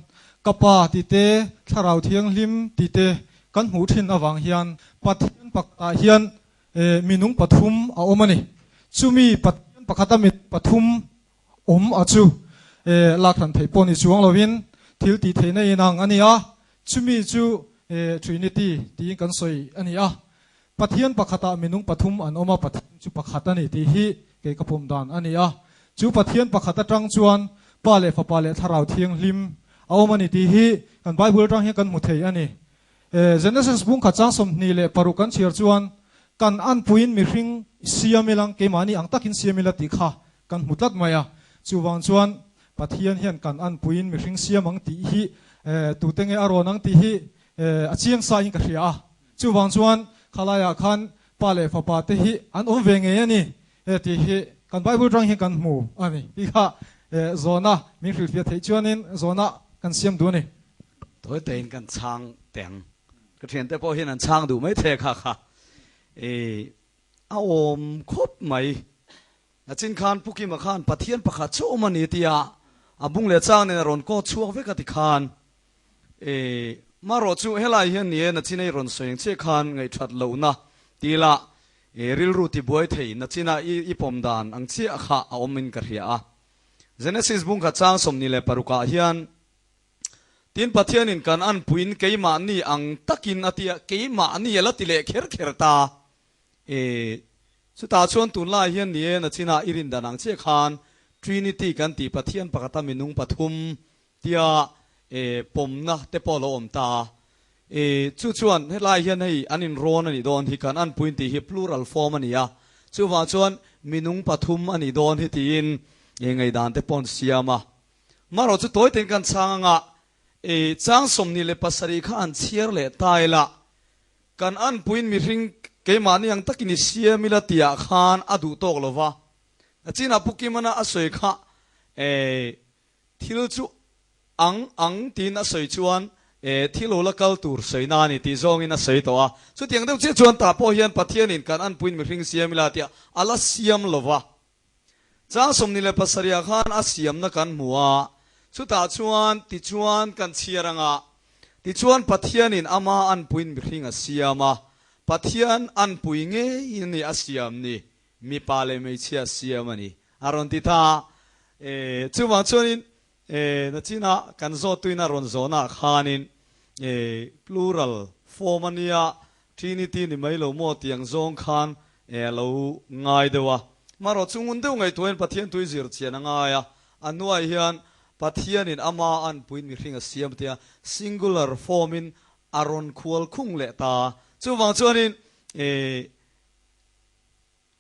ka Pa tih te, Thlarau Thianghlim tih te kan hmuh thin avang hian Pathian pakhatah hian minung pathum a awm a ni. Chumi Pathian pakhata mi pathum Awm a chu e lak hran theih pawh ni chuang lovin thil tih theihna inang a ni a, chumi chu e Trinity tiin kan sawi a ni a. Pathian pakhatah minung pathum an awm a, Pathian chu pakhat a ni tih hi kei ka pawm dan a ni a. Chu Pathian pakhat atang chuan Pa leh Fapa leh Thlarau Thianghlim a awm a ni tih hi kan Bible atang hian kan hmu thei a ni. E Genesis bung khat chang 26 kan chhiar chuan kan anpuiin mihring siam ilang keimahni ang takin siam ila tih kha Kan hmu tlat mai a, chuvang chuan Pathian hian kan anpuiin mihring siam ang tih hi tute nge a rawn ang tih hi a chiang sa in ka hria a. Chuvang chuan khalaiah khan pa leh fapa te hi an awm ve ngei a ni tih hi kan Bible tang hian kan hmu a ni tih kha zawhna min hrilhfiah theih chuanin zawhna kan siam duh a ni. Tawi tawiin kan chhang teng. Ka thiante pawh hian an chhang duh mai thei a kha kha. A awm khawp mai. Nachin khan Pu Kima khan Pathian pakhat chu awm a ni tia a bung leh chang nen a rawn kawt chhuak vek a ti khan e marawh chu helai hian ni e nachin ei rawn sawi ang chiah khan ngaihthat lohna ti la e rilru ti buai thei nachina i i pawm dan ang chiah kha a awm in ka hria a. Genesis bung khat chang 26 ah hian Tin Pathianin kan anpuiin keimahni ang takin a tia keimahni a la ti leh kher kher ta. E, chutah chuan tunlai hian ni e, nachinah i rin dan ang chiah khan Trinity kan tih Pathian pakhata minung pathum tia e, pawmna te pawh a lo awm ta. E, chu chuan helai hian hei an inrawn a nih dawn hi, kan anpuiin tih hi plural form a ni a, chuvang chuan minung pathum a nih dawn hi tiin e ngaihdan te pawh an siam a. Marawh chu tawi tein kan chhang anga e, chang 27 kha an chhiar leh ta ila, Kan anpuiin mihring keimahni ang takin i siam ila tihah khan a duh tawk lo va. Nachinah Pu Kimana a sawi kha eh thil chu ang ang tiin a sawi chuan eh thil lo la kal tur sawi na a ni tih zawngin a sawi tawh a. Chutiang deuh chiah chuan tah pawh hian Pathianin kan anpuiin mihring siam ila tihah a la siam lo va. Chang 27 ah khan a siamna kan hmu a, chutah chuan tichuan kan chhiar anga. Tichuan Pathianin ama anpuiin mihring a siam a, Pathian anpui ngeiin ni a siam ni, mipa leh hmeichhia a siam a ni, a rawn ti ta a. E, chuvang chuanin e, nachina kan zawhtuin a rawn zawhnaah khanin e, plural form a nia, Trinity ni mai lo maw tiang zawng khan e a lo ngai deuh a. Marawh chu ngun deuh ngaihtuahin Pathian tui zir chian a ngai a, a hnuai hian Pathianin ama anpuiin mihring a siam tia singular form in a rawn khual khung leh ta. Chuvang chuanin e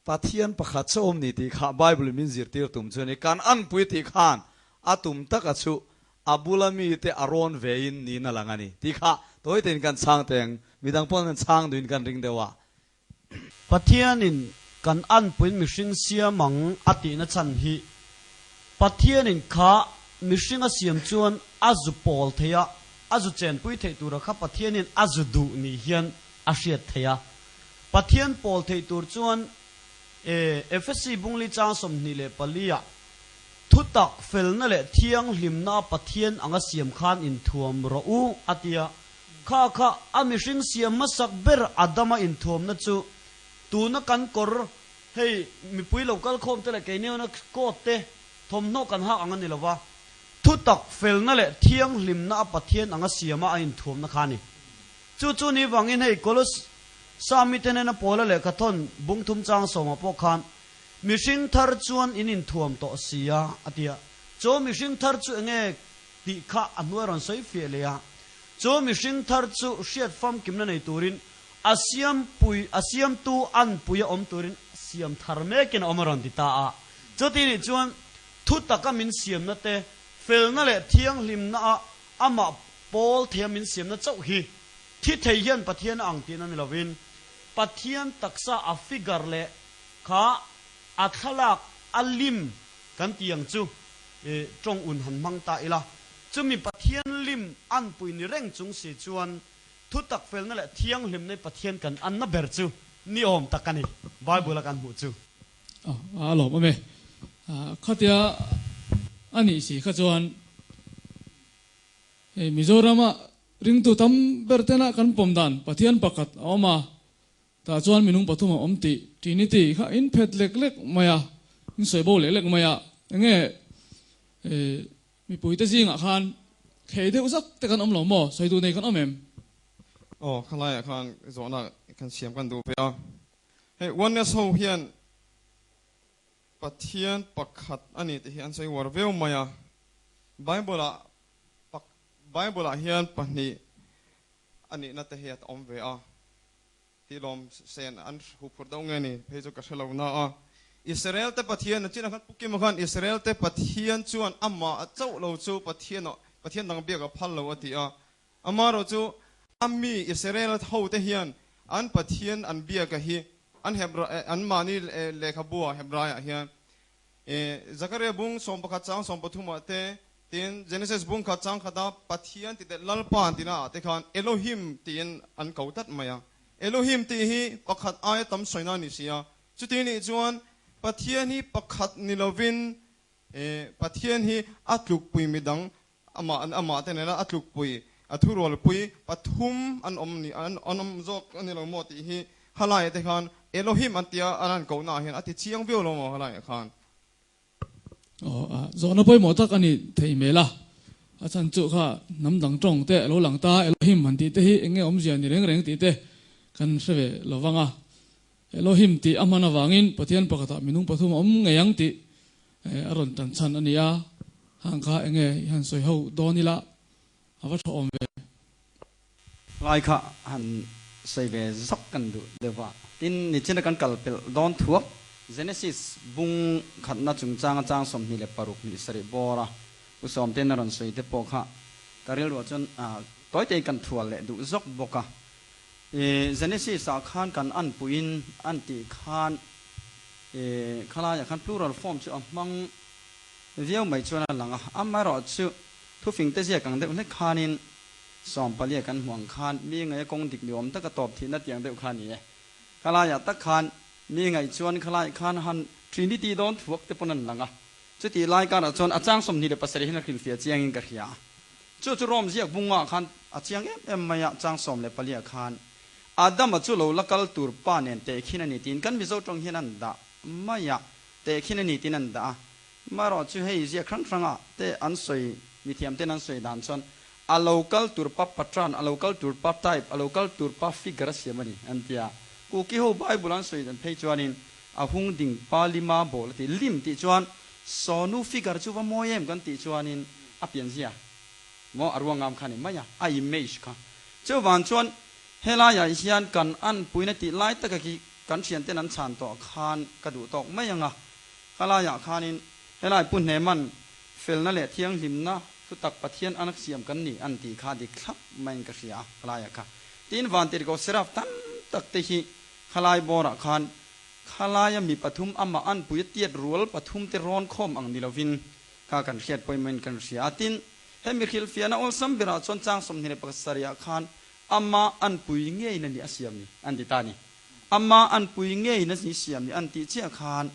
Pathian pakhat chu awm ni tih kha Bible in min zirtir tum chu a ni. Kan anpui tih khan a tum taka chu a bula mite a rawn vein niin a lang a ni tih kha tawi tein kan chhang teng, midang pawh an chhang duhin kan ring deuh a. Pathianin kan anpuiin mihring siam ang a tihna chhan hi Pathianin kha mihring a siam chuan a zu pawl thei a, a zu chenpui theih tura kha Pathianin a zu duh ni hian a hriat theih a. Pathian pawl theih tur chuan e Efesi bungli chang 24 ah thutak felna leh thianghlimna a Pathian anga siam khan inthuam rawh u a ti a. Kha kha a mihring siam hmasak ber Adama inthuamna chu tuna kan kawr hei mipui lo kal khawm te leh keiniawna coat te thawmhnaw kan hak ang a ni lo va, thutak felna leh thianghlimna a Pathian anga siama a inthuamna kha a ni. Chu chu ni vangin hei Kolos Sami te nena Paula lehkha thawn bung thum chang sawmah pawh khan mihring thar chuan in inthuam tawh si a, a ti a. Chu mihring thar chu enge tih kha a hnuai rawn sawi fiah leh a. Chu mihring thar chu hriat famkimna nei turin a siam pui, a siamtu anpui a awm turin siam thar mekin a awm a rawn ti ta a. Chuti nih chuan thu taka min siamna te, felna leh thianghlimna a amah Pawl thei a min siamna chauh hi thi thei hian Pathian a ang tihna ni lovin Pathian taksa a figure leh kha a thlalak a lim kan tih ang chu tawng un han hmang ta ila. Chumi Pathian lim anpui ni reng chung si chuan thutak felna leh thianghlimna hi Pathian kan anna ber chu ni awm tak a ni, Bible a kan hmuh chu. A lawm awm e. Khatia a nih si kha chuan Hei Mizorama ringtu tam ber tena kan pawm dan Pathian pakhat a awm a, tah chuan minung pathum a awm tih Trinity kha in phet lek lek mai a, in sawi bo lek lek mai a, enge mipuite zingah khan khei deuh zak te kan awm lo maw, sawi duh nei kan awm em? Aw, khalaiah khan zawhna kan siam kan duh ve a, hei Oneness ho hian Pathian pakhat a ni tih hi an sawi uar viau mai a. Bible-ah Bible-ah hian pahnih a nihna te hi a awm ve a. Tih lawm sen an huphurh deuh nge ni phei chu ka hre lo na a. Israel te Pathian a chinah khan Pu Kima khan Israel te Pathian chuan amah a chauh lo chu Pathian Pathian dang biak a phal lo a ti a. Amaherawh chu a mi Israel ho te hian an Pathian an biak a hi an Hebra an mahni lehkhabu ah Hebrai ah hian Zakaria bung 11 chang 13 ah te tin Genesis bung khat chang khat a Pathian ti teh Lalpa an tina ah te khan Elohim tiin an ko tlat mai a. Elohim tih hi pakhat aia tam sawina a ni si a. Chuti nih chuan Pathian hi pakhat ni lovin Pathian hi a tlukpui midang Amah amah te nena a tlukpui, a thurualpui pathum an awm ni an awm zawk a ni lo maw tih hi halaiah te khan Elohim an tia an han kohnaah hian a ti chiang viau lo maw halaiah khan. Aw a zawhna pawimawh tak a ni thei hmel a, a chhan chu kha hnam dang tawng te a lo lang ta Elohim han tih te hi eng nge awmzia ni reng reng tih te kan hre ve lo vang a, Elohim tih a hman avangin Pathian pakhatah minung pathum a awm ngei ang tih A rawn tan chhan a ni a, hang kha enge i han sawi ho dawn ila a va tha awm ve. Lai kha han sawi ve zawk kan duh deuh va. Tin, nichina kan kal pelh dawn thuak Genesis bung khatna chungchanga chang 26 hnih sarih bawr a Pu Sawmtein a rawn sawi te pawh kha ka rilruah chuan tawite kan thual leh duh zawk bawk a. Genesis ah khan kan anpuiin an tih khan I khalaiah khan plural form chu a hmang viau mai chuan a lang a, amaherawhchu thufing te ziak ang deuh hlek khanin sawmpalia kan hmuh ang khan mi ngaih a kawng dik ni awm taka tawp thihna tiang deuh kha a ni e. Khalaiah tak khan mi ngaih chuan khalai khan han Trinity dawn thuak te pawn an lang a, chutih lai karah chuan a chang 27 hian a hrilhfiah chiangin ka hria. Chu chu Rom ziak bungah khan a chiang em em mai a, chang 14 ah khan Adama chu lo la kal tur pa nen tehkhin a ni tiin kan Mizo tawng hian an dah mai a, tehkhin a ni tiin an dah a. Marawh chu hei ziak hrang hrangah te an sawi, mithiam ten an sawi dan chuan a lo kal tur pa patran, a lo kal tur pa type, a lo kal tur pa figure a siam a ni an ti a. Kuki ho Bible an sawi dan phei chuanin a hung ding pa lima bawl a ti. Lim tih chuan sawnu figure chu va mawi em kan tih chuanin a pianzia maw a ruangam kha a ni mai a, a image kha. Chuvang chuan helaiah hian kan anpuina tih lai taka khi kan thianten an chhan tawh khan ka duh tawk mai ang a. Khalaiah khanin helai Pu Hneman felna leh thianghlimna thutak Pathian anak siam kan ni an tih kha dik thlap maiin ka hria a, khalaiah kha. Tin, Vantirhkoh Seraf tam tak te hi khalai bawrah khan khalaia mi pathum amah anpui a tiat rual pathum te rawn khawm ang ni lovin kha kan hriat pawimawhin kan hria a. Tin, hemi hrilhfiahna awlsam berah chuan chang 27 ah khan amah anpui ngeiin a ni a siam ni an ti ta a ni. Amah an pui ngei na ni siam ni an tih chiah khan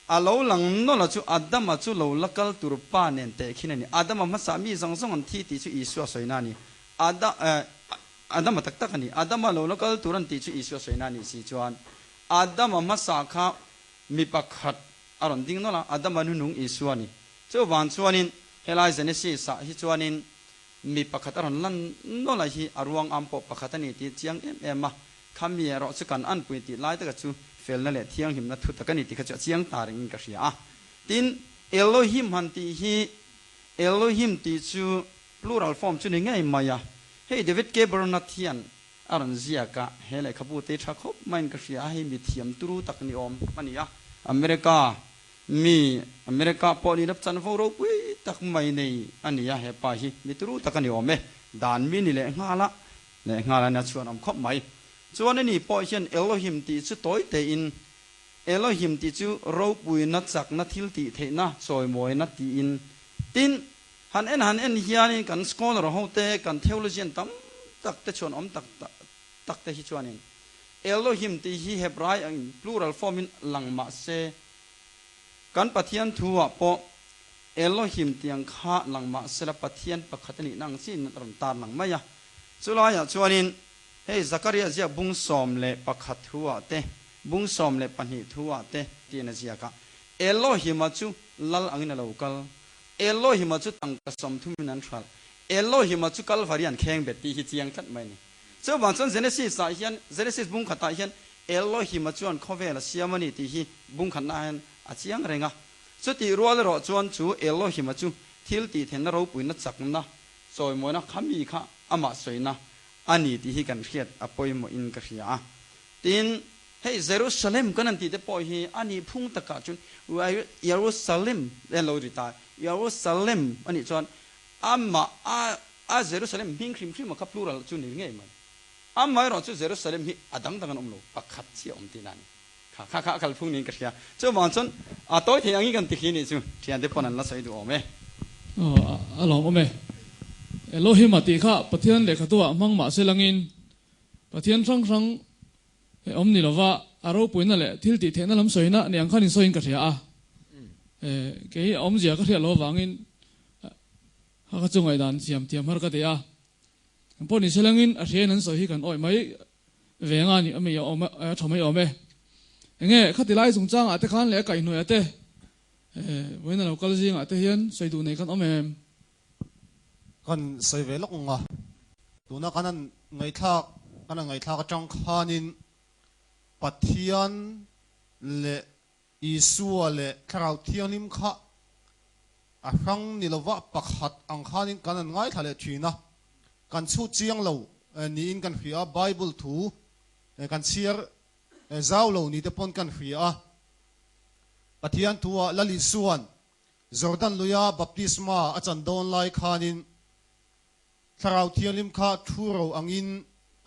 a lo lang nawlh a chu Adama chu lo la kal tur pa nen teh khin a ni. Adama hmasa mi zawng zawng an thi tih chu Isua sawina a ni. Ada eh Adama tak tak a ni. Adama lo la kal tur an tih chu Isua sawina a nih si chuan Adama hmasa kha mi pakhat a rawn ding nawlh a, Adama nunung Isua a ni. Chuvang chuanin helai Genesis ah hi chuanin Mi pakhat a rawn lan nawlh a hi a ruang am pawh pakhat a ni tih chiang em em a, kha mi erawh chu kan anpui tih lai taka chu felna leh thianghlimna thu tak a ni tih kha chu a chiang ta rengin ka hria a. Tin, Elohim han tih hi, Elohim tih chu plural form chu ni ngei mai a, hei David K. Bernard hian a rawn ziak a, he lehkhabu te tha khawp maiin ka hria a, hei mi thiam turu tak ni awm a ni a, America Mi America pawh ni lap chanvo ropui tak mai nei a ni a, he pa hi mi turu tak a ni awm e. Dan mi ni leh nghal a, leh nghal a nia chhuan awm khawp mai. Chuan ani pawh hian Elohim tih chu tawi tein, Elohim tih chu ropuina, chakna, thil tih theihna, chawimawina tiin. Tin, han en han en hianin kan scholar ho te, kan theologian tam tak te chhuan awm tak tak te hi chuanin Elohim tih hi Hebrai angin plural form in lang mah se, Kan Pathian thu ah pawh Elohim tiang kha lang mah sela Pathian pakhat a nihna ang chiin a rawn tar lang mai a. Chulaiah chuanin hei Zakaria ziak bung 11 thu ah te, bung 12 thu ah te tiin a ziak a. Elohim-a chu lal angin a lo kal. Elohim-a chu tangka 30 in an hralh. Elohim-a chu Kalvari an kheng bet tih hi chiang tlat mai a ni. Chuvang chuan Genesis ah hian, Genesis bung khatah hian Elohim-a chuan khawvel a siam a ni tih hi bung khatnaah hian a chiang reng a. Chutih rual erawh chuan chu Elohim-a chu thil tih thenna ropuina chakna chawimawina kha mi kha amah sawina a ni tih hi kan hriat a pawimawhin ka hria a. Tin, hei Jerusalem kan han tih te pawh hi a nih phung takah chuan Jerusalem en lo ri ta, Jerusalem a nih chuan amah a A Jerusalem hming hrim hrim a kha plural chu ni ngei mai. Amaherawh chu Jerusalem hi a dang dang an awm lo, pakhat chiah a awm tihna a ni. Kha kha kha a kalphung niin ka hria. Chuvang chuan a tawi thei angin kan ti khi nih chu thiante pawn an la sawi duh awm e. Aw, a lawm awm e. Elohim a tih kha Pathian lehkhatua hmang mah se langin Pathian hrang hrang he awm ni lova a ropuina leh thil tih theihna lam sawina ni ang khan insawiin ka hria a. Kei a awmzia ka hriat loh avangin A ka chu ngaihdan siam thiam har ka ti a, kan pawh ni selangin a hriain an sawi hi kan awih mai ve anga ni ami a awm a tha mai awm e. Enge khati lai chungchangah te khan leh a kaihhnuaiah te vawiin a lo kal zingah te hian sawi duh nei kan awm em? Kan sawi ve lawk ang a, tuna kan han ngaihthlak kan han ngaihthlak atang khanin Pathian leh Isua leh Thlarau Thianghlim kha a hrang ni lova pakhat ang khanin kan han ngaithla leh thin a, kan chhut chiang lo niin kan hria a, Bible thu kan chhiar zau lo ni te pawn kan hria a. Pathian thua Lal Isua'n Jordan luia baptisma a chan dawn lai khanin Thlarau Thianghlim kha thu ro angin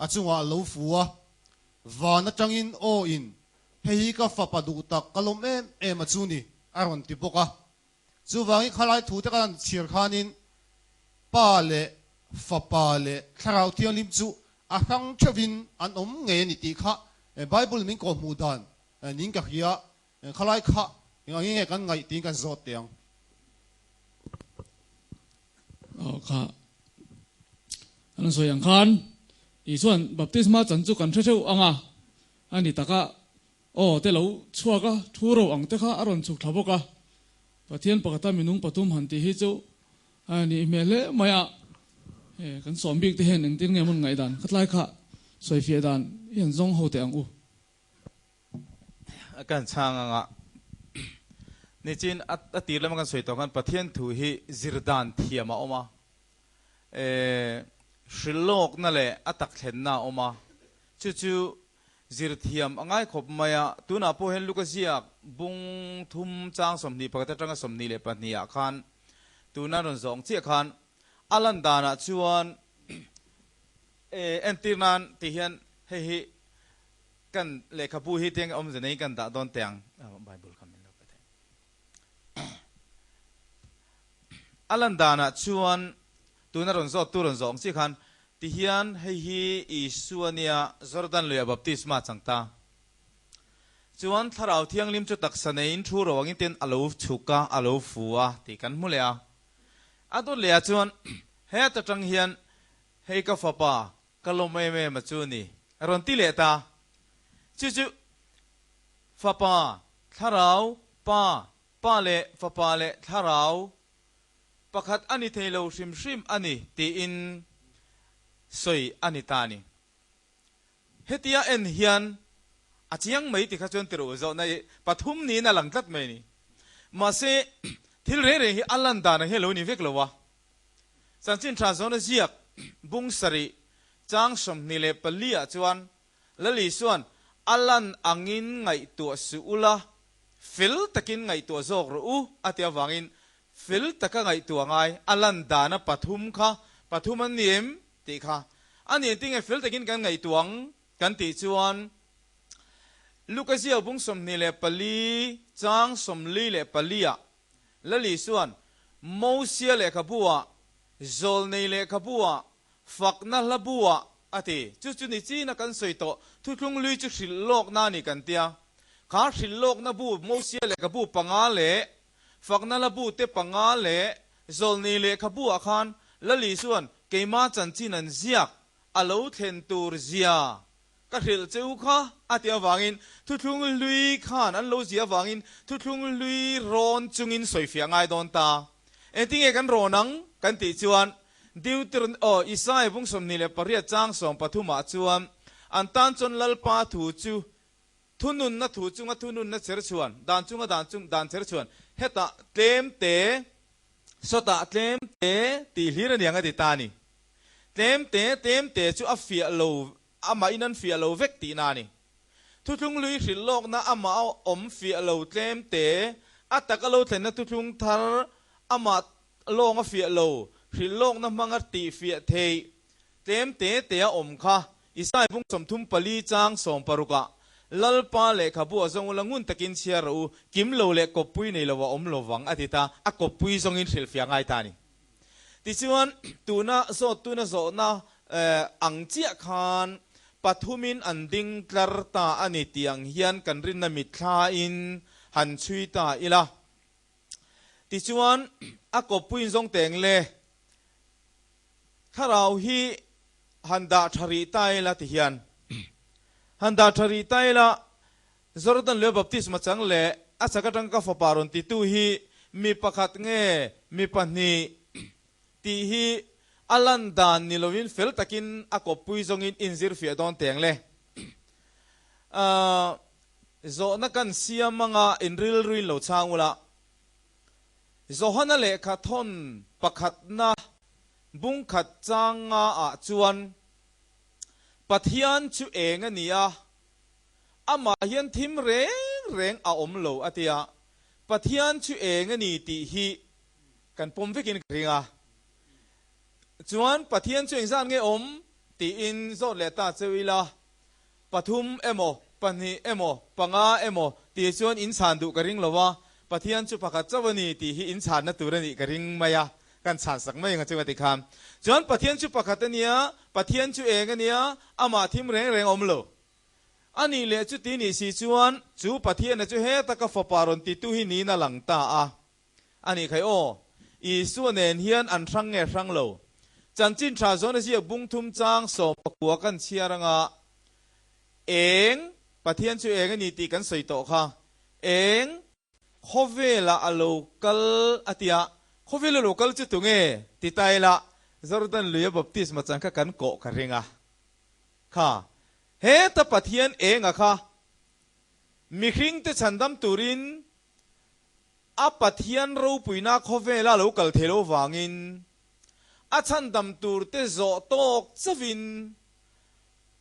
a chungah a lo fu a, van atangin aw in Hei hi ka fapa duh tak ka lawm em em a chu ni, a rawn ti bawk a. Chuvangin khalai thute ka han chhiar khanin Pa leh Fapa leh Thlarau Thianghlim chu a hrang theuhin an awm ngei a ni tih kha Bible min kawhhmuh dan niin ka hria. Khalai kha eng angin nge kan ngaih tiin kan zawt teh ang. Aw kha. An sawi ang khan Isuan baptisma chan chu kan hre theuh ang a, a ni taka aw te lo chhuak a, thu ro ang te kha a rawn chhuk thla bawk a. Pathian pakhata minung pathum han tih hi chu a nih hmel hle mai a, kan sawm bik te hian engtin nge mawn ngaihdan khatlai kha sawifiah dan i han zawng ho teh ang u. Kan chhang anga nichin a tir lama kan sawi tawh khan Pathian thu hi zir dan thiam a awm a, hrilhlawkna leh a tak thlenna a awm a, chu chu zir thiam a ngai khawp mai a. Tunah pawh hian Luka ziak bung thum chang 21 atanga 22 ah khan tuna rawn zawng chiah khan a lan danah chuan entir nan tih hian hei hi Kan lehkhabu hi tiang awmze nei kan dah dawn teh ang. Bible kha min lo pe thei. A lan danah chuan tuna rawn zawt tu rawn zawh ang chi khan tihian hei hi Isua nia Jordan luiah baptisma chang ta. Chuan Thlarau Thianghlim chu taksa neiin thu ro angin ten a lo chhuk a, a lo fu a tih kan hmu leh a. A dawt leh ah chuan heta tang hian hei ka fapa Ka lawm em em a chu ni. A rawn ti leh ta. Chu chu Fapa, Thlarau, Pa, Pa leh Fapa leh Thlarau pakhat a ni thei lo hrim hrim a ni tiin sawi a ni ta a ni. Hetia en hian a chiang mai ti kha chuan ti rawh zawhna i pathum niin a lang tlat mai a ni. Mahse, thil reng reng hi a lan dan ang hi a lo ni vek lo a. Chanchin tha zawna ziak bung sarih chang 24 ah chuan Lal Isua'n a lan angin ngaihtuah suh ula, fel takin ngaihtuah zawk rawh u a ti avangin fel taka ngaihtuah ngai a lan dana pathum kha pathum an ni em tih kha a ni engtin nge fel takin kan ngaihtuah ang kan tih chuan Luka ziak bung 24 chang 44 ah Lal Isua'n Mosia lehkhabu-ah, Zawlnei lehkhabu-ah, Fakna hlabu-ah a ti. Chu chu ni china kan sawi tawh, thuthlung lui chu hrilh lawkna a ni kan tia. Kha hrilh lawkna bu Mosia lehkhabu panga leh Fakna hlabu te panga leh Zawlnei lehkhabu-ah khan Lal Isua'n keima chanchin an ziak a lo thlen tur zia Ka hrilh che u kha a tih avangin thuthlung hlui khan an lo ziah avangin thuthlung hlui rawn chungin sawifiah ngai dawn ta. Engtinge kan rawn ang kan tih chuan Deuteron aw Isaiah bung 28 chang 13 ah chuan an tan chuan Lalpa thu chu thununna thu chunga thununna cher chhuan dan chunga dan chung dan cher chhuan hetah tlem te sawtah tlem te tih hlir a niang a ti ta a ni. Tlem te tlem te chu a fiah lo Amah in an fiah lo vek tihna a ni. Thuthlung lui hrilh lawkna amah a awm fiah lo tlem te, a taka lo thlenna thuthlung thar amah lawng a fiah lo, hrilh lawkna hmanga tih fiah theih tlem te te a awm kha Isai bung 34 chang 16 ah Lalpa lehkhabu a zawng ula ngun takin chhiar rawh u, kim lo leh kawppui nei lo a awm lo vang a ti ta, a kawppui zawngin hrilhfiah ngai ta a ni. Tichuan, tuna zawt tuna zawhna ang chiah khan pathumin an ding tlar ta a ni tih ang hian kan rinna mitthlain han chhui ta ila. Tichuan, a kawppuiin zawng teng le, thlarau hi han dah tha rih ta ila ti hian han dah tha rih ta ila, Jordan leh baptisma chang leh a chak atang ka fapa rawn titu hi mi pakhat nge mi pahnih tih hi a lan dan ni lovin fel takin a kawppui zawngin inzir fiah dawn teng le. Zawhna kan siam anga inrilruin lo chhang ula, Johana lehkha thawn pakhatna bungkhat chang nga ah chuan Pathian chu eng a ni a, Amah hian thim reng reng a awm lo a tia, Pathian chu eng a ni tih hi kan pawm vekin ka ring a. Chuan Pathian chu engzat nge awm tiin zawt leh ta cheu ila, pathum emaw, pahnih emaw, panga emaw tih chuan in chhan duh ka ring lo a, Pathian chu pakhat chauh a ni tih hi in chhanna tur a nih ka ring mai a, kan chhan sak mai ang a chu a ti khan. Chuan Pathian chu pakhat a nia, Pathian chu eng a nia, amah thim reng reng a awm lo. A nih leh chuti nih si chuan chu Pathiana chu heta ka fapa rawn titu hi niin a lang ta a. A nih khai aw, Isua nen hian an hrang nge hrang lo. Chanchin tha zawn a ziak bung thum chang 19 kan chhiar anga eng Pathian chu eng a ni tih kan sawi tawh kha. Eng khawvelah a lo kal a tia, khawvel a lo kal chu tunge ti ta ila Jordan luia baptisma chang kha kan kawh ka ring a. Kha heta Pathian enga kha mihringte chhandam turin a Pathian ropuina khawvela lo kal thei lo vangin a chhandam turte zawh tawk chauhin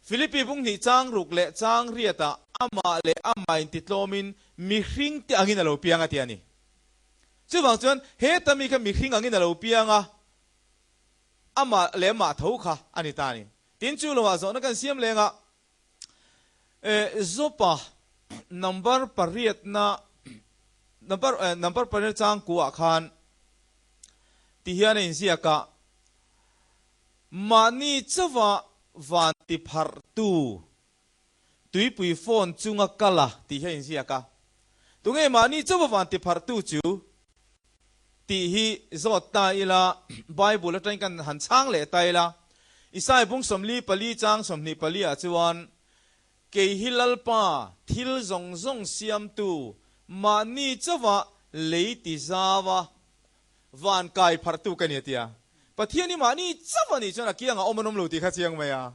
Philippi bung hnih chang ruk leh chang riatah amah leh amah intitlawmin mihring te angin a lo piang a ti a ni. Chuvang chuan heta mi kha mihring angin a lo piang a, amah leh amah tho kha a ni ta a ni. Tin, chu lovah zawhna kan siam leng a, Zopa number pariatna number number pariat chang kuah khan ti hian a inziak a, Mahni chauha van ti pharh tu tuipui phone chunga kal a tih hi a inziak a. Tunge mahni chauha van ti pharh tu chu tih hi zawt ta ila Bible atangin kan han chhang leh ta ila. Isaiah bung 44 chang 24 ah chuan Kei hi Lalpa thil zawng zawng siamtu mahni chauha lei ti zau a Van kai pharhtu ka ni a ti a. Pathian hi mahni chauh a nih chuan a kiangah awm an awm lo tih kha chiang mai a.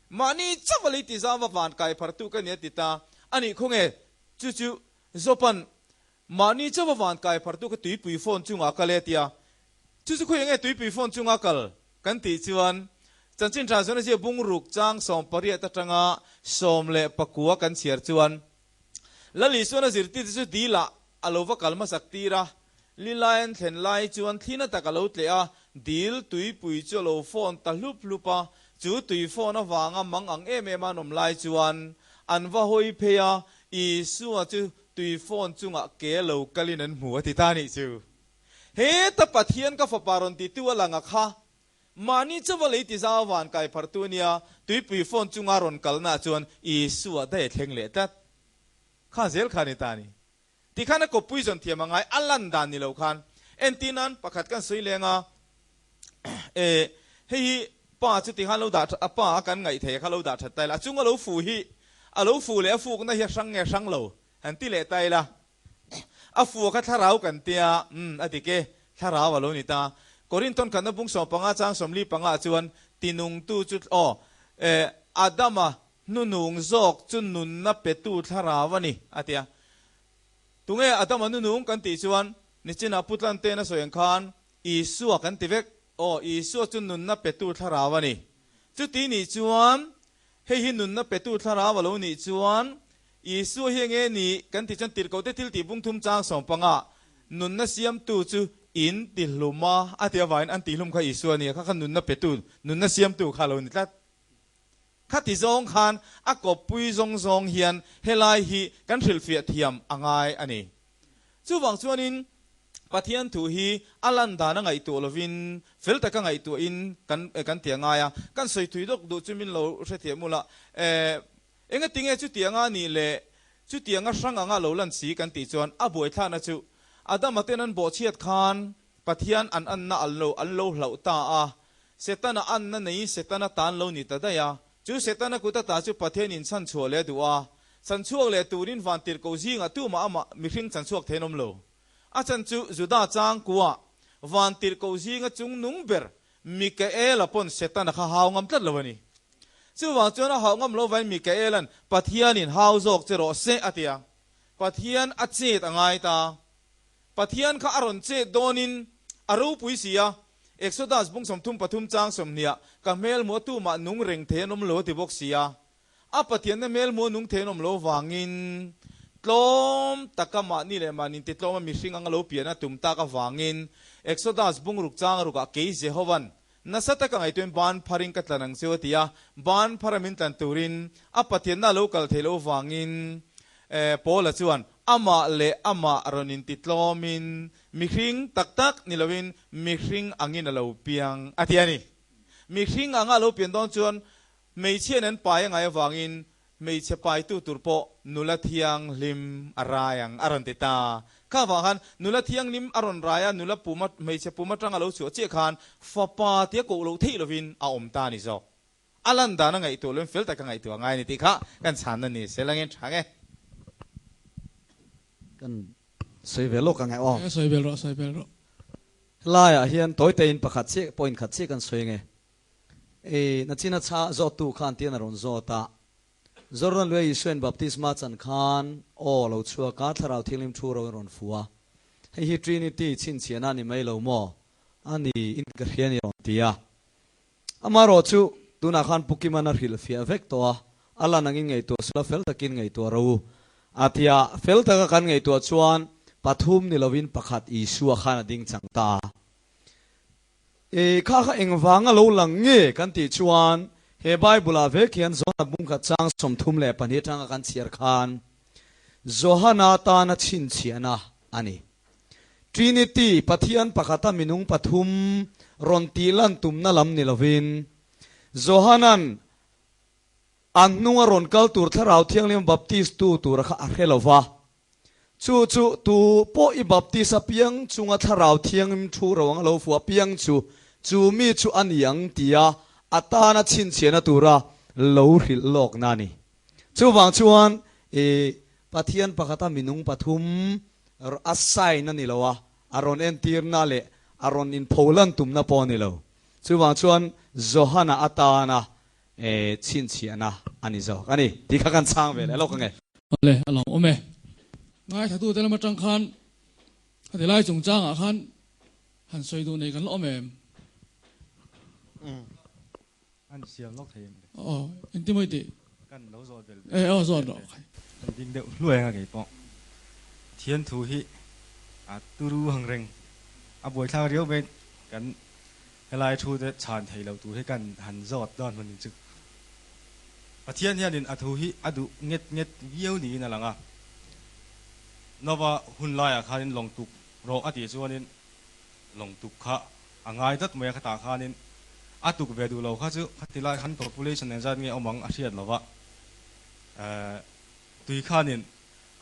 Mahni chauh a lei ti zau va van kai pharhtu ka ni a ti ta a nih khaw nge? Chu chu Job-a'n mahni chauh a van kai pharhtu kha tuipui phone chungah a kal e a ti a. Chu chu khawiah nge tuipui phone chunga kal kan tih chuan chanchin tha chuan a zia bungruk chang 18 atanga 19 kan chhiar chuan Lal Isuan a zirtirte chu dilah a lo va kal hmasak tir a, Lilai an thlen lai chuan thlina tak a lo tleh a, dil tuipui chu a lo fawn ta hlup hlup a, chu tui fawn avanga mang ang em em a an awm lai chuan an va hawi phei a, Isua chu tui fawn chungah ke a lo kalin an hmu a ti ta nih chu. Heta Pathian ka fapa rawn titu a lang a kha, Mahni chauha lei ti zau van kai phartu a nia, tuipui phone chunga rawn kalnaah chuan Isua daih a thleng leh tlat. Kha zel kha a ni ta a ni. Tikhan a kawppui zawn thiam a ngai, a lan dan ni lo khan. Entir nan pakhat kan sawi leng a, e, hei hi pa chu tikhan lo dah a pa a kan ngaih thei a kha lo dah that ta ila, a chunga lo fu hi, a lo fu leh a fukna hi a hrang nge hrang lo han ti leh ta ila. A fu kha thlarau kan tia, umm, a dik e, thlarau a lo ni ta. Korinthon khatna bung 15 chang 45 ah chuan tinungtu chu, aw, eh, Adama hnunung zawk chu nunna petu thlarau a ni, a ti a. Tunge Adama hnunung kan tih chuan nichinah Pu Tlantena sawi ang khan Isua kan ti vek, aw, Isua chu nunna petu thlarau a ni. Chuti nih chuan hei hi nunna petu thlarau a lo nih chuan Isua hi enge ni kan tih chuan tirhkohte thil tih bung thum chang 15 nunna siamtu chu in ti hlum a, a ti avangin an tihhlum kha Isua a ni a, kha kha nunna petu, nunna siamtu kha a lo ni tlat. Khati zawng khan a kawppui zawng zawng hian helai hi kan hrilhfiah thiam a ngai a ni. Chuvang chuanin Pathian thu hi a lan dan a ngaihtuah lovin fel taka ngaihtuahin kan kan ti a ngai a, kan sawi thui dawk duh chu min lo hrethiam ula, eh, Engatinge chutianga nih leh chutianga hrang anga lo lan si kan tih chuan a buaithlakna chu Adama ten an bawhchhiat khan Pathian an anna an lo an lo hlauh ta a, Setana anna neiin Setana tan lo ni ta daih a, chu Setana kut ata chu Pathianin chhanchhuah leh a duh a, chhanchhuak leh turin vantirhkoh zingah tumah amah mihring chhanchhuak thein awm lo. A chan chu Juda changkua vantirhkoh zinga chungnung ber Mikaela pawn Setana kha hau ngam tlat lo a ni. Chuvang chuan a hauh ngam lo vain Mikaela'n Pathianin hau zawk che rawh se a ti a. Pathian a chet a ngai ta. Pathian kha a rawn chet dawnin a ropui si a. Exodus bung 33 chang 20 ah ka hmelhmuh a tumah nung reng thei an awm lo a ti bawk si a. A Pathianna hmelhmuh a nung thei an awm lo vangin tlawm taka mahni leh mahni inti tlawma mihring anga lo pian a tum tak avangin Exodus bung ruk chang rukah kei Jehova'n nasa taka ngaihtuahin ban pharin ka tlan ang cheu a ti a, ban phara min tlan turin a Pathianna a lo kal thei lo vangin Paula chuan amah leh amah rawn inti tlawmin mihring tak tak ni loin mihring angin a lo piang a ti a ni. Mihring anga a lo pian dawn chuan Hmeichhiain an pai a ngai avangin hmeichhe paitu tur pawh nula thianghlim a rai ang a rawn ti ta. Kha vang khan nula thianghlim a rawn rai a, nula pum a, hmeichhe pum atanga lo chhuah chiah khan fapa tia koh loh theih lovin a awm ta a ni zawk. A lan dan a ngaihtuah loin fel taka ngaihtuah ngai a ni tih kha kan chhanna ni se langin tha nge. Kan sawi ve lawk ang e aw. Sawi vel rawh, sawi vel rawh. Helaiah hian tawitein pakhat chiah, point khat chiah kan sawi nge. Ei, nachina chha zawttu khan tian a rawn zawt a. Jordan luia Isuain baptisma chan khan aw lo chhuak a, Thlarau Thianghlim thu ro in rawn fu a. Hei hi Trinity chhinchhiahna a ni mai lo maw? A ni in ka hria a ni rawn ti a. Amaherawhchu, tunah khan Pu Kiman a hrilhfiah vek tawh a, a lan angin ngaihtuah sula fel takin ngaihtuah ro u. A ti a, fel taka kan ngaihtuah chuan pathum ni lovin pakhat Isua khan a ding chang ta a. E, kha kha engvanga lo lang nge kan tih chuan he Bible-ah vek hian Johana bungkhat chang 32 atanga kan chhiar khan Johana tana chhinchhiahna a ni. Trinity, Pathian pakhata minung pathum rawn tih lan tumna lam ni lovin Johanan an hnunga rawn kal tur Thlarau Thianghlim Baptist tu tura kha a hre lova. Chu chu tu pawh i baptis apiang chunga Thlarau Thianghlim thu ro anga lo fuh apiang chu, chu mi chu a ni ang tia a tana chhinchhiahna tura lo hrilh lawkna a ni. Chuvang chuan i Pathian pakhata minung pathum a sign a ni lo a, a rawn entirna leh a rawn inpholan tumna pawh a ni lo. Chuvang chuan Johana atana E chhinchhiahna a ni zawk a ni tih kha kan chhang ve leh lawk ange. Awle, a lawm awm e. Ngaithlatute lam atang khan a ti lai chungchangah khan han sawi duh nei kan la awm em? An siam lawk thei em le? Aw, engti mawi tih? Kan lo zawt vel ve. E, aw zawt rawh. Kan ding deuh hluai anga kei pawh. Thian thu hi a turu ang reng. A buaithlak riau mai kan Helai thu te chhan thei lo tur hi kan han zawt dawn hmun chu Pathian hianin a thu hi a duh nget nget viau niin a lang a. Nova hun laiah khanin lawng tuk rawh a tih chuanin lawng tuk kha a ngai tlat mai a, khatah khanin a tuk ve duh lo kha chu khati lai khan population engzat nge awm ang a hriat lova, tui khanin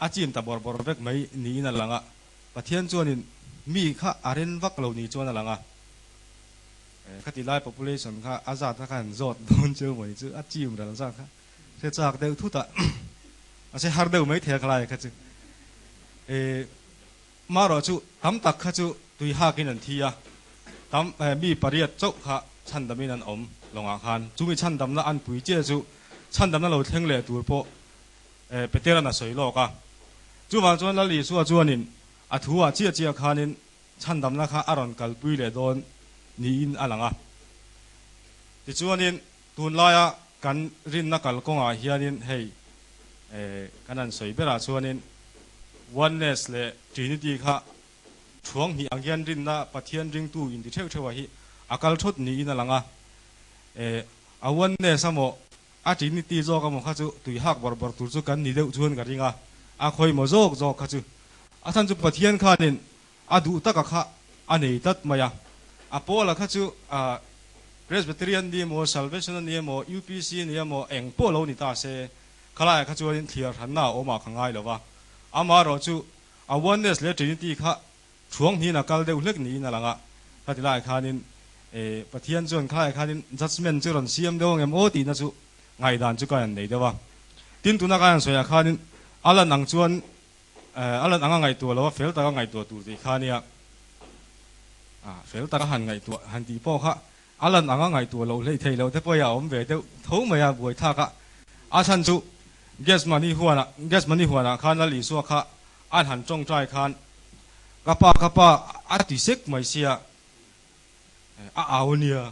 a chim ta bawrh bawrh vek mai niin a lang a, Pathian chuanin mi kha a ren vak lo ni chuan a lang a, khati lai population kha a zat kha khan zawt dawn cheu maw ni chu a chim ral zat kha hre chak deuh thut a, a se har deuh mai thei a khalai kha chu e marawh chu tam tak kha chu tui hakin an thi a, tam mi pariat chauh kha chhandamin an awm lawngah khan chumi chhandamna an pui chiah chu chhandamna lo thleng leh tur pawh Petera'n a sawi lawk a. Chuvang chuan Lal Isua chuanin a thu ah chiah chiah khanin chhandamna kha a rawn kalpui leh dawn niin a lang a. Tichuanin tunlaia kan rinna kalkawngah hianin hei kan han sawi berah chuanin Oneness leh Trinity kha thuang hnih ang hian rinna Pathian ringtu inti theuh theuhah hi a kal thawt niin a lang a. A Oneness amaw A Trinity zawk amaw kha chu tui hak bawrh bawrh tur chu kan ni deuh chuan ka ring a, a khawimaw zawk zawk kha chu. A chhan chu Pathian khanin a duh taka kha a nei tlat mai a. A Paula kha chu Presbyterian ni emaw, Salvation a ni emaw, UPC a ni emaw, eng pawh lo ni ta se, khalaiah kha chuanin thliar hranna a awm ah ka ngai lo va. Amaherawh chu a Oneness leh Trinity kha Thuang hnin a kal deuh hlek niin a lang a, khati laiah khanin Pathian chuan khalaiah khanin judgement chu rawn siam deuh angem aw tihna chu ngaihdan chu ka han nei deuh a. Tin, tuna ka han sawiah khanin a lan ang chuan a lan anga ngaihtuah lo a, fel taka ngaihtuah tur tih kha nia. Fel taka han ngaihtuah han tih pawh kha a lan anga ngaihtuah loh hleih theih loh te pawh hi a awm ve deuh tho mai a buaithlak a. A chhan chu Gethsemane huanah Gethsemane huanah khan Lal Isua kha an han tawngtai khan Ka pa, ka pa a ti sek mai sia, a au nia.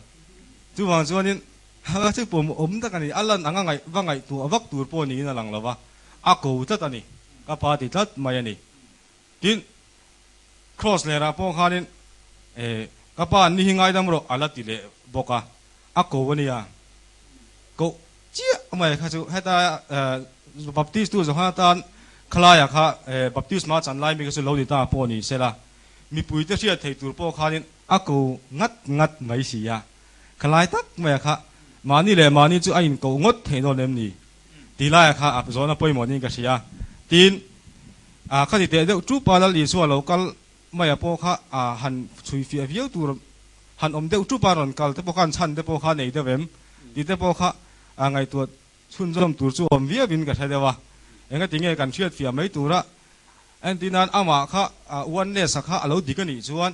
Chuvang chuanin a chu pawm awm tak a ni, a lan anga ngaih va ngaihtuah vak tur pawh niin a lang lo va, a ko tlat a ni, ka pa ti tlat mai a ni. Tin, Cross lerah pawh khanin ka pa ni hi ngaidam rawh a la ti leh bawk a, a ko a nia. Koh chiah mai kha chu heta Baptist tu Johana tan khalaiah kha baptisma chan lai mi kha chu lo ni ta pawh ni sela, mipuite hriat thei tur pawh khanin a ko ngat ngat mai si a. Khalai tak maia kha mahni leh mahni chu a inkoh ngawt theih dawn em ni? Ti laia kha a zawhna pawimawh niin ka hria. Tin. A khati teh deuh chupa Lal Isua lo kal maia pawh kha a han chhui fiah viau tur han awm deuh chupa rawn kal te pawh khan chhan te pawh kha nei deuh em tih te pawh kha a ngaihtuah chhunzawm tur chu awm viau in ka hre deuh a. Engati nge kan hriat fiah mai tura entir nan amah kha oneness a kha a lo dik a nih chuan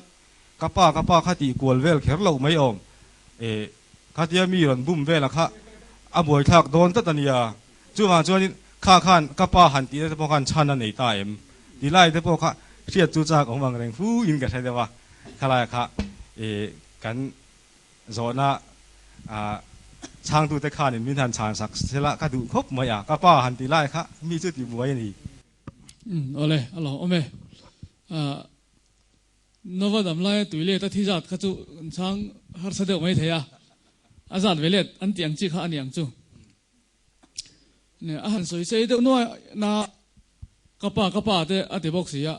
ka pa ka pa kha tih kual vel kher loh mai awm e khatia mi rawn bum vela kha a buaithlak dawn tlat a nia. Chuvang chuanin kha khan ka pa han tihna te pawh khan chhan a nei ta em? Tih lai te pawh kha hriat chu chak awm ang reng fu in ka hre deuh a, khalai kha ih kan zawhna ah chhangtute khanin min han chhan sak sela ka duh khawp mai a, ka pa han tih lai kha mi chu tih buai a ni. Umm awle a lo awm e. Ah Nova dam laia tui let a thi zat kha chu an chhang harsa deuh mai thei a, a zat ve let an tih ang chi kha a ni ang chu. Ne a han sawi sei deuh nuai na ka pa ka pa te a ti bawk si a.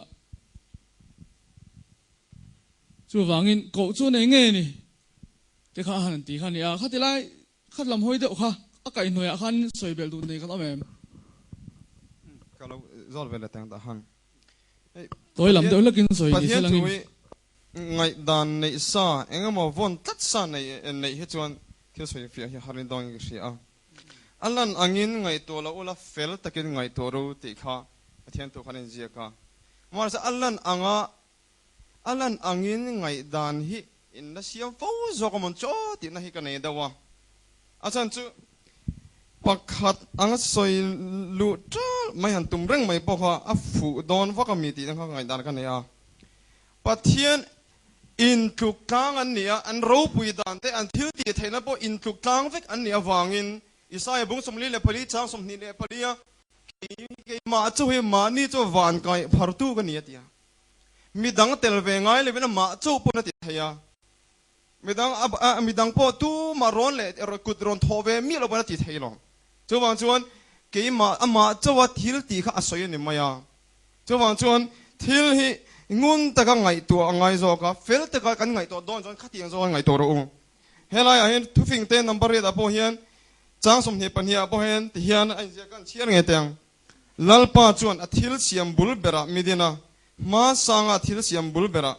Chuvangin koh chu nei ngei ni te kha a han ti kha ni a, khati lai khat lam hawi deuh kha a kaihhnuaiah khan sawi belh duh nei kan awm em? Ka lo zawt ve leh teng dah han. Tawi lam deuh hlakin sawi ni se langin. Pathian chu ngaihdan neih sa engemaw vawn tlat sa neih hi chuan thil sawi fiah hi har in dawngin ka hria a. A lan angin ngaihtuah lo ula fel takin ngaihtuah ru tih kha Pathian thu khan a inziak a. Mahse a lan anga a lan angin ngaihdan hi in la siam fo zawk a mawn chaw tihna hi ka nei deuh a. A chhan chu pakhat anga sawi luh ṭalh mai han tum reng mai pawh kha a fuh dawn vak a mi tihna kha ngaihdan ka nei a. Pathian intluk tlang an ni a, an ropui dan te, an thil tih theihna pawh intluk tlang vek an nih avangin Isaia bung 44 chang 24 a kei keimah chu hi mahni chu van kaih phartu ka ni a ti a. Midang tel ve ngai lovin amah chauh pawn a ti thei a. Midang midang pawh tumah rawn leh kut rawn thawh ve miah lo pawn a ti thei lo. Chuvang chuan keimah amah chauha thil tih kha a sawi a ni mai a. Chuvang chuan thil hi ngun taka ngaihtuah a ngai zawk a, fel taka kan ngaihtuah dawn chuan khatiang zawk a ngaihtuah rawh u. Helaiah hian thufing te number riatah pawh hian chang 22 ah pawh hian ti hian a inziak kan chhiar ngei teh ang. Lalpa chuan a thil siam bul berah midin a, hma sanga a thil siam bul berah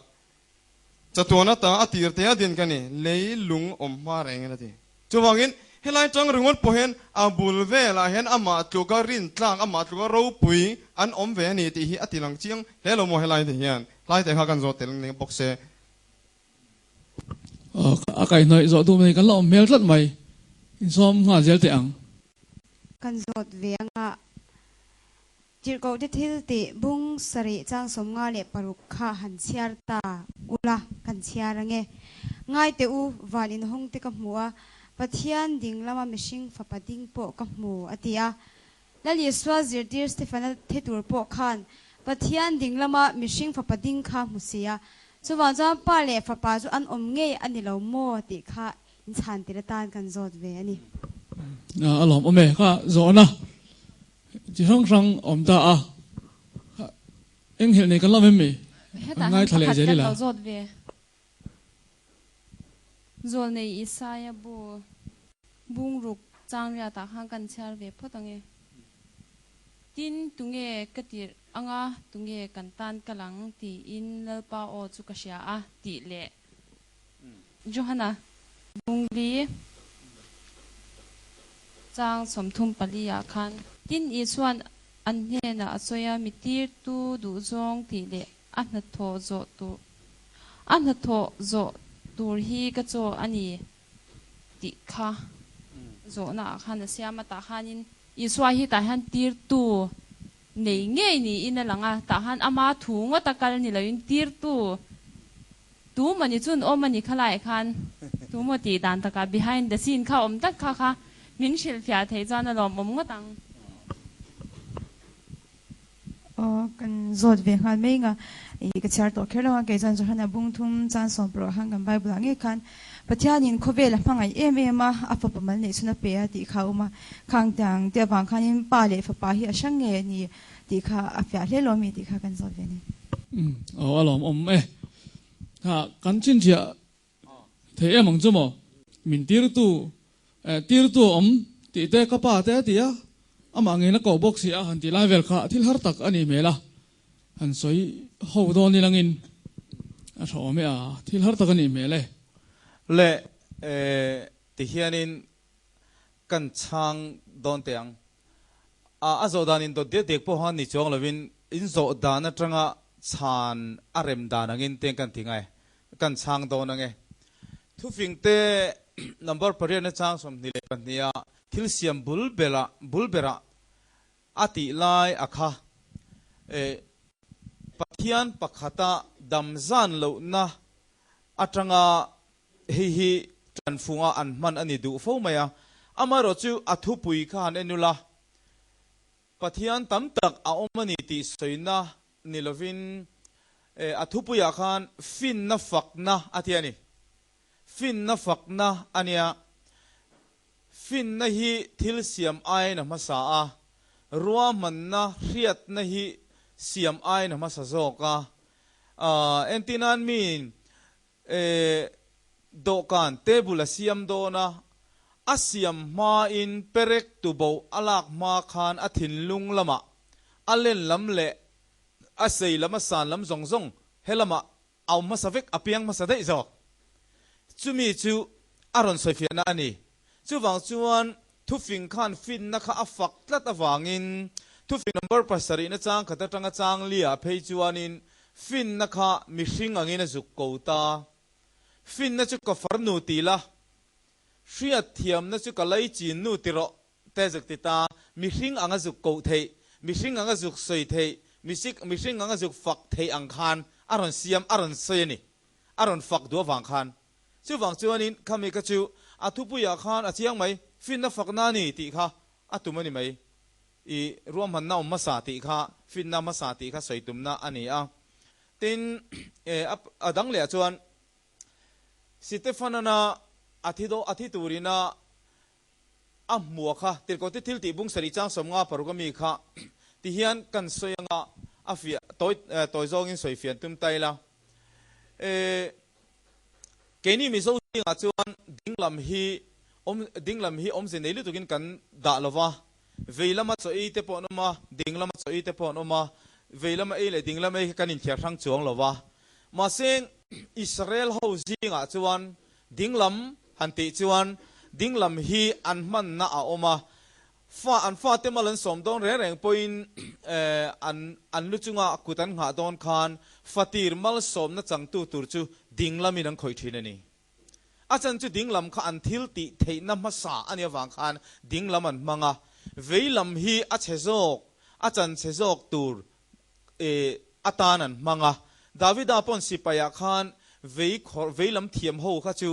Chatuan ata a tir te a din ka ni, lei lung awm hma reng in a ti. Chuvangin, helai tang ringawt pawh hian a bul velah hian amah tluka rintlak, amah tluka ropui an awm ve a ni tih hi a ti lang chiang hle lo maw helai te hian. Hlai te kha kan zawh tel ning bawk se. A kaihhnawih zawh duh mai kan la awm hmel tlat mai. Insawm nghal zel teh ang. Kan zawt ve anga Tirhkohte thil tih bung sarih chang 56 kha han chhiar ta ula, kan chhiar ange. Ngai teh u, van inhawng te ka hmu a, Pathian ding lama mihring fapa ding pawh ka hmu, a ti a. Lal Isua zirtir Stefana the tur pawh khan Pathian ding lama mihring fapa ding kha hmu si a. Chuvang chuan Pa leh Fapa chu an awm ngei a ni lo maw tih kha inchhan tir atan kan zawt ve a ni. A lawm awm e, kha zawhna. Chi hrang hrang awm ta a, eng helh nei kan lam em mi? Hetah hian pakhat kan lo zawt ve. Zawlnei Isaia bu bungruk changriatah khan kan chhiar ve phawt ang e. Tin, tunge ka tirh anga tunge kan tan kal ang tiin Lalpa aw chu ka hria a tih leh Johana bungli chang 34 ah khan. Tin, Isua'n an hnenah a sawi a, Mi tirtu duhzawng tih leh a hnathawh zawh tur a hnathawh zawh tur hi ka chaw a ni tih kha zawhna ah khan a siam a, tah khanin Isua hi tah hian tirtu nei ngei niin a lang a, tah khan ama thu ngawt a kal ni loin tirtu Tu maw ni chun awm a ni kha lai khan tu maw tih dan takah behind the scene kha awm tak kha kha min hrilhfiah theih chuan a lawmawm ngawt ang. Aw kan zawt ve nghal mai nga i ka chhiar tawh kher lo a kei chuan Johana bung thum chan sawm pawh khan kan Bible ah ngei khan Pathianin khawvel a hmangaih em em a a fapa mal neih chhun a pe a tih kha a awm a khang tiang te avang khanin pa leh fapa hi a hrang nge ni tih kha a fiah hle lo ami tih kha kan zawt ve a ni. Aw a lawmawm e. Kha kan chhinchhiah thei em ang chu maw? Min tirtu eh tirtu a awm tih te ka pa te a ti a, amah ngei na koh bawk si a han tih lai vel kha thil har tak a nih hmel a. Han sawi ho dawn ilangin a tha awm e a, thil har tak a nih hmel e. Le ti hianin kan chhang dawn teh ang. A a zawh dan indawt diak diak pawh han ni chuang lovin in zawh dan atanga chhan a rem dan angin teng kan ti ngai kan chhang dawn ang e. Thufing te number pariatna chang 22 a thil siam bul berah bul berah A tih lai a kha e Pathian pakhata dam zan lohna atanga hei hi tanfunga an hman a ni duh fo mai a. Amaherawh chu a thupui kha han en ula, Pathian tam tak a awm a ni tih sawina ni lovin e a thupuiah khan finna fakna a ti a ni. Finna fakna a nia. Finna hi thil siam aiin a hmasa a, ruahmanna hriatna hi siam aiin a hmasa zawk a. Entinan miin dawhkan, table, a siam dawn a, a siam hmain perek tuboh a lak hma khan a thinlung lamah a len lam leh a sei lam a san lam zawng zawng helamah A awm hmasa vek, a piang hmasa daih zawk. Chumi chu a rawn sawifiahna a ni. Chuvang chuan thufing khan finna kha a fak tlat avangin thufing number pasarihna chang khat atanga chang liah phei chuanin finna kha mihring angin a zuk ko ta. Finna chu ka farnu ti la, hriatthiamna chu ka laichinnu ti rawh te zuk ti ta, mihring anga zuk koh theih, mihring anga zuk sawi theih, misik, mihring anga zuk fak theih ang khan a rawn siam, a rawn sawi a ni. A rawn fak duh avang khan. Chuvang chuanin khami kha chu a thupuiah khan a chiang mai, finna fakna a ni tih kha a tum a ni mai. I ruahmanna awm hmasa tih kha, finna hmasa tih kha sawi tumna a ni a. Tin, a dang lehah chuan Sitefanana a thi daw, a thi turina A hmua kha tirhkohte thil tih bung sarih chang 56 a mi kha ti hian kan sawi anga a fiah tawi tawi zawngin sawi fian tum ta ila. E keini Mizo zingah chuan dinglam hi awm dinglam hi awmze nei lutukin kan dah lova, vei lama chaw ei te pawh an awm a, ding lama chaw ei te pawh an awm a, vei lama ei leh ding lama ei kha kan inthiar hrang chuang lova. Mahse Israel ho zingah chuan Dinglam han tih chuan dinglam hi an hmanna a awm a, fa an fate mal an sawm dawn reng reng pawhin an an lu chunga kut an nghah dawn khan fatir malsawmna changtu tur chu dinglamin an khawih thin a ni. A chan chu dinglam kha an thil tih theihna hmasa a nih avang khan dinglam an hmang a, veilam hi a chhe zawk, a chan chhe zawk tur atan an hmang a. Davida pawn sipaiah khan vei khawrh vei lam thiam ho kha chu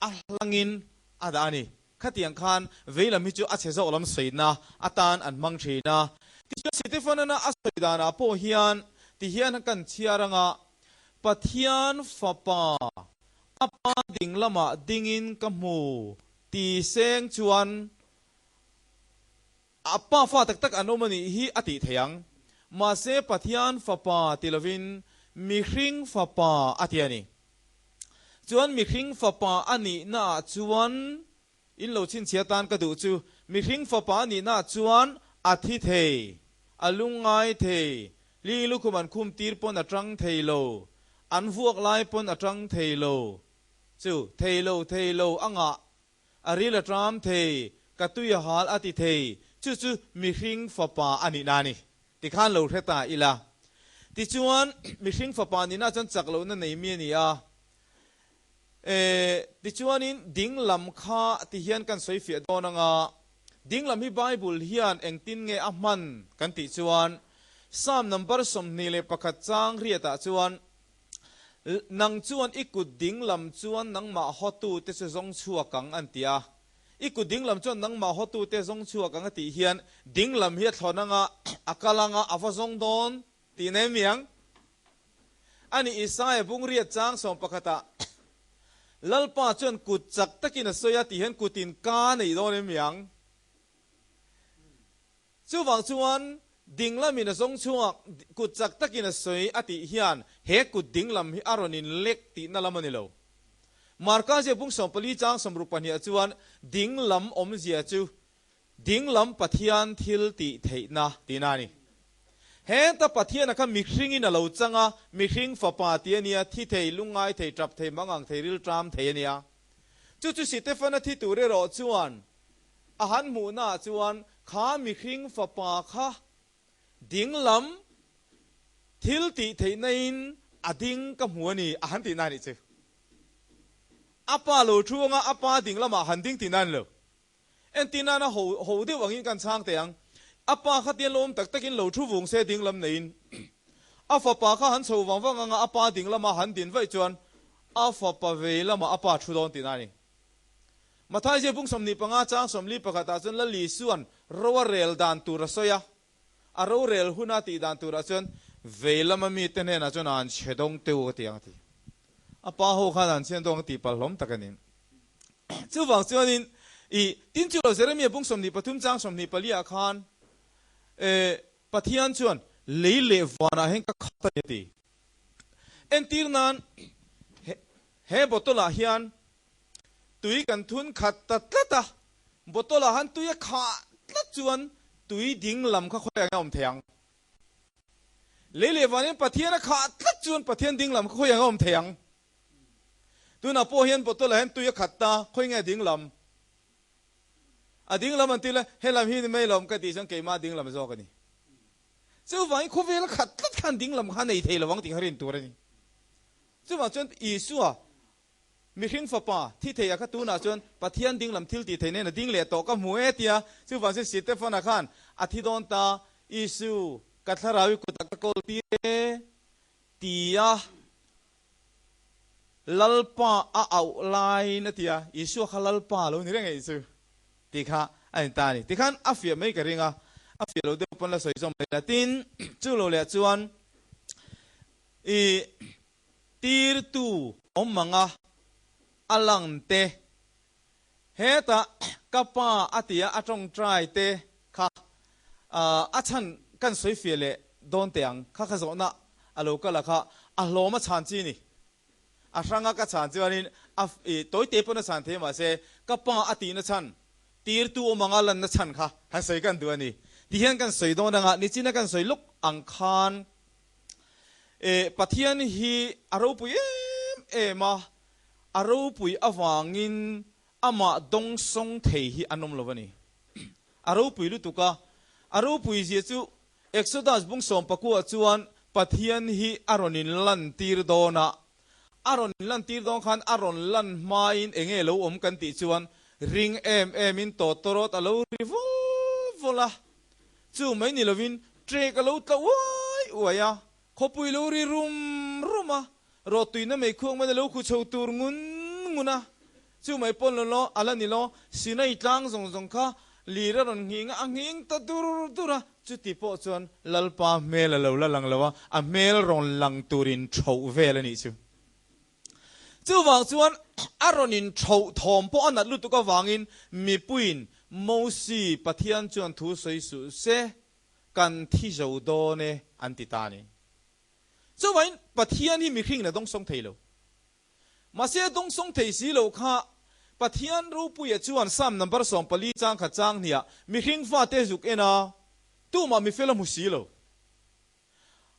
a hlangin a dah a ni. Khatiang khan vei lam hi chu a chhe zawk lam sawina atan an hmang thin a. Tichuan Sitefanana a sawi danah pawh hian tihian kan chhiar anga Pathian Fapa a pa ding lamah dingin ka hmu ti seng chuan A pa fa tak tak an awm a nih hi a tih theih ang. Mahse Pathian fapa ti lovin mihring fapa a ti a ni. Chuan mihring fapa a nihna ah chuan in lo chhinchhiah atan ka duh chu mihring fapa a nihna ah chuan a thi thei, a lungngai thei, hling lukhum an khum tir pawn a tang thei lo, an vuak lai pawn a tang thei lo, chu thei lo thei lo a ngah A ril a ṭam thei, ka tui a hal a ti thei, chu chu mihring fapa a nihna a ni. Tikhan lo hre ta ila. Tichuan, mihring fapa nihna chuan chak lohna nei mi a ni a. E, tichuanin ding lam kha ti hian kan sawi fiah dawn ang a, ding lam hi Bible hian engtin nge a hman kan tih chuan, Psalm number 21 chang riatah chuan, Nang chuan i kut ding lam chuan nangmah hawtute chu zawng chhuak ang an ti a. I kut ding lam chuan nangmah hawtute zawng chhuak ang a tih hian ding lam hi a thlawn anga a kal anga a va zawng dawn tih nei mi ang? Ani Isaia bungriat chang sawmpakhatah Lalpa chuan kut chak takin a sawi a tih hian kutin ka nei dawn em mi ang? Chuvang chuan dinglamin a zawng chhuak, kut chak takin a sawi a tih hian he kut dinglam hi a rawn inlek tihna lam a ni lo. Marka zia bung 14 chang 62 chuan dinglam awmzia chu dinglam Pathian thil tih theihna tihna a ni. Heta Pathiana kha mihringin a lo chang a, mihring fapa tih a nia, thi thei, lungngai thei, tap thei, mangang thei, rilṭam thei a nia. Chu chu Sitefana thi tur erawh chuan a han hmuhnaah chuan kha mihring fapa kha dinglam thil tih theihnain a ding ka hmu a ni a han tihna a nih chu. A pa lo thu anga a pa dinglamah han ding tihna a ni lo. Entir nana ho ho deuh angin kan chhang teh ang. A pa kha tian lawm tak takin lo thu vung se dinglam neiin a fapa kha han chho vang vang anga a pa dinglama han din vaih chuan a fapa vei lamah a pa thu dawn tihna a ni. Matthai zia bung 25 chang 41 ah chuan Lal Isua'n ro a rel dan tur a sawi a, a rorel huna tih dan turah chuan vei lama mite hnenah chuan an chhe dawng teu a ti ang a ti. A pa ho khan an chhian dawng a tih palh hlawm tak a ni. Chuvang chuanin i tin chu lo Jeremia bung 23 chang 24 ah khan e Pathian chuan lei leh vanah hian ka khat a ni a ti. Entir nan he bottle ah hian tui kan thun khat ta tlat a, bottle ah han tui a khah tlat chuan tui ding lam kha khawiah nge a awm thei ang? Lei leh vanin Pathian a khah tlat chuan Pathian ding lam kha khawiah nge a awm thei ang? Tunah pawh hian bottle ah hian tui a khat ta, khawi nge ding lam? A ding lam an ti le, he lam hi ni mai lo ka tih chuan keimah ding lam zawk a ni. Chuvangin khawvel a khat tlat khan ding lam kha nei thei lovang tih kha rin tur a ni. Chuvang chuan Isua Mihring fapa thi thei a kha tunah chuan Pathian ding lam thil tih thei nen a ding leh tawh ka hmu e tia chuvang chuan Sitefana khan a thi dawn ta Isu ka thlarau i kutah ka kawl tir e tia Lalpa a auh laiin a tia Isua kha Lalpa lo ni reng e Isu tih kha a ni ta a ni. Tikhan a fiah mai ka ring a, a fiah lo deuh pawn la sawi zawm mai la. Tin, chu lo leh chuan i Tirtu awm anga a lang te, hetah ka pa a tia a tawngtai te kha a chhan kan sawi fiah leh dawn teh ang. Kha kha zawhna a lo kal a kha a hlawm a chhan chi ni. A hranga ka chhan chuanin a tawi te pawn a chhan thei mahse ka pa a tihna chhan tirtu awm anga lanna chhan kha han sawi kan duh a ni. Tihian kan sawi dawn anga nichina kan sawi lawk ang khan E, Pathian hi a ropui em em a, a ropui avangin amah dawngsawng thei hi an awm lo a ni. A ropui lutuk a, a ropui zia chu Exodus bung sawmpakua chuan Pathian hi a rawn inlantir dawn a, a rawn inlantir dawn khan a rawn lan hmain eng nge lo awm kan tih chuan ring em emin tawtawrawt a lo ri vul vul a, Chu mai ni lovin trek a lo tla uai uai a, khawpui lo ri rum rum a, rawhtuina mei khuang mai a lo khu chho tur ngun ngun a. Chu mai pawn lo law, a la ni law, Sinai tlang zawng zawng kha lir a rawn nghing a, a nghing ta dur dur a. Chuti pawh chuan Lalpa hmel a lo la lang lo a, a hmel rawn lang turin ṭhoh vel a nih chu. Chuvang chuan a rawn inṭhoh thawm pawh a nat lutuk avangin mipuiin Mosi Pathian chuan thu sawi suh se, kan thi zo dawn e an ti ta a ni. Chuvangin Pathian hi mihringin a dawngsawng thei lo. Mahse a dawngsawng thei si lo kha Pathian ropuia chuan Psalm number 14 chang khat chang hniah mihring fate zuk en a, tumah mifel a hmu si lo.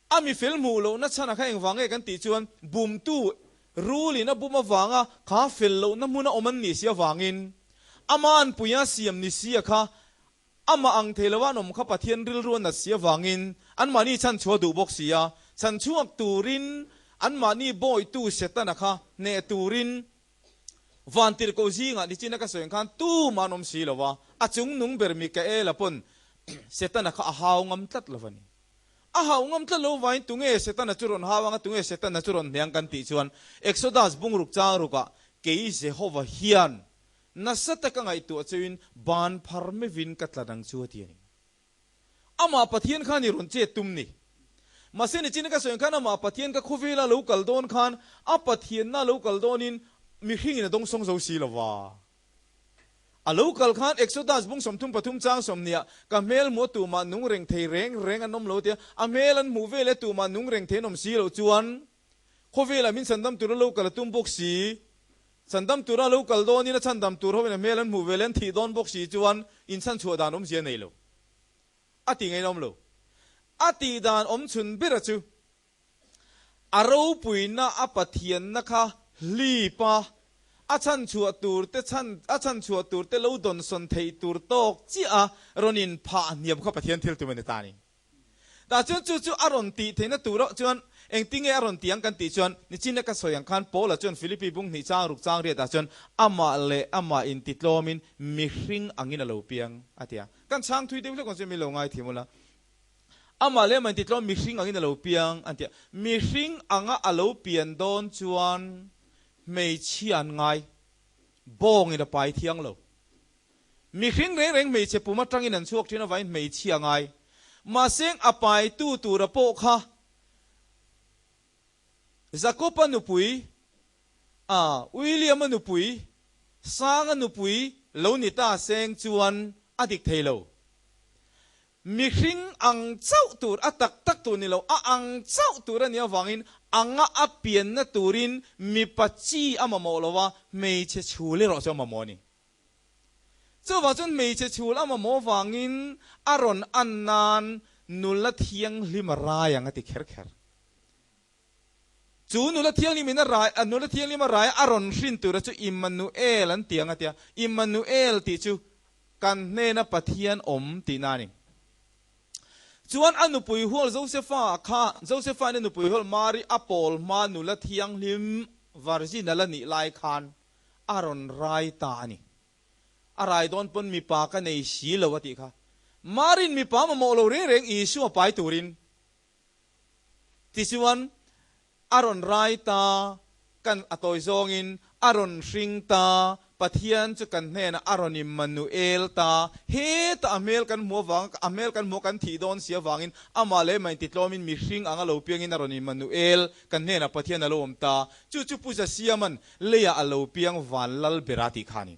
A mi fel hmuh lohna chhan a kha engvang nge kan tih chuan bumtu rulin a bum avanga kha fel lohna hmuna awm an nih si avangin ama anpuia siam ni si a kha amah ang thei lova an awm kha Pathian rilru a nat si avangin anmahni chhanchhuah duh bawk si a, chhanchhuak turin anmahni bawitu Setana kha hneh turin Vantirhkoh zingah nichina ka sawi ang khan tumah an awm si lo va, a chungnung ber Mikaela pawn Setana kha a hau ngam tlat lo va ni. A hau ngam tlat lo vain tunge Setana chu rawn hau anga tunge Setana chu rawn hne ang kan tih chuan Exodus bungruk chang rukah kei Jehova hian nasa taka ngaihtuah cheuin ban phar mevin ka tlat ang chu a ti a ni. Amah Pathian khan i rawn chet tum ni. Mahse nichin ka sawi ang khan amah Pathian ka khawvela lo kal dawn khan a Pathianna lo kal dawnin mihringin a dawngsawng zo si lo va. A lo kal khan Exodus bung 33 chang 20 ka hmel hmuh a tumah nung reng thei reng reng an awm lo tia a hmel an hmuh vel e tumah nung reng thei an awm si loh chuan Khawvelah min chhandam tura lo kal a tum bawk si. Chhandam tura lo kal dawnin a chhandam tur hoin a hmel an hmuh ve leh an thih dawn bawk si chuan inchhanchhuah dan awmzia nei lo. A ti ngei awm lo. A tih dan awm chhun bera chu a ropuina a Pathianna kha hlip a, a chhanchhuah tur te chhan a chhanchhuah tur te lo dawnsawn theih tur tawk chiah a rawn inphah hniam kha Pathian thil tum a ni ta a ni. Tah chuan chu chu a rawn tih theihna turah chuan engtinge a rawn tih ang kan tih chuan nichina ka sawi ang khan Paula chuan Philippi bung hnih chang ruk chang riatah chuan amah leh amah intitlawmin mihring angin a lo piang a ti a. Kan chhang thui deuh hlek ang chu min lo ngaithiam ula. Amah leh amah intitlawm mihring angin a lo piang an ti a. Mihring anga a lo pian dawn chuan hmeichhia an ngai bawngin a pai thiang lo. Mihring reng reng hmeichhe pum atangin an chhuak thin avangin hmeichhia ngai. Mahse a paitu tura pawh kha Jakob-a nupui, a William-a nupui, Sanga nupui lo ni ta seng chuan a dik thei lo. Mihring ang chauh tur, a tak tak tur ni lo, a ang chauh tur a nih avangin anga a pianna turin mipa chi a mamawh lo a, hmeichhe chhul erawh chu a mamawh a ni. Chuvang chuan hmeichhe chhul a mamawh vangin a rawn an nan nula thianghlim a rai ang a ti kher kher. Chu nula thianghlim in a rai, nula thianghlim a rai a rawn hrin tura chu Immanuel an ti ang a ti a. Immanuel tih chu kan hnena Pathian awm tihna a ni. Chuan a nupui hual Josefa kha, Josefa in a nupui hual Mari a pawl hma nula thianghlim virgin a la nih lai khan a rawn rai ta a ni. A rai dawn pawn mipa ka nei si lo a tih kha. Marin mipa mamawh lo reng reng Isua pai turin Tichuan, a rawn rai ta, kan a tawi zawngin a rawn hring ta, Pathian chu kan hnenah a rawn Immanuel ta, hetah a hmel kan hmuh avang, a hmel kan hmuh kan thih dawn si avangin amah leh amah intitlawmin mihring anga lo piangin a rawn Immanuel, kan hnenah Pathian a lo awm ta. Chu chu Pu Zasiama'n leiah a lo piang van lal bera tih kha a ni.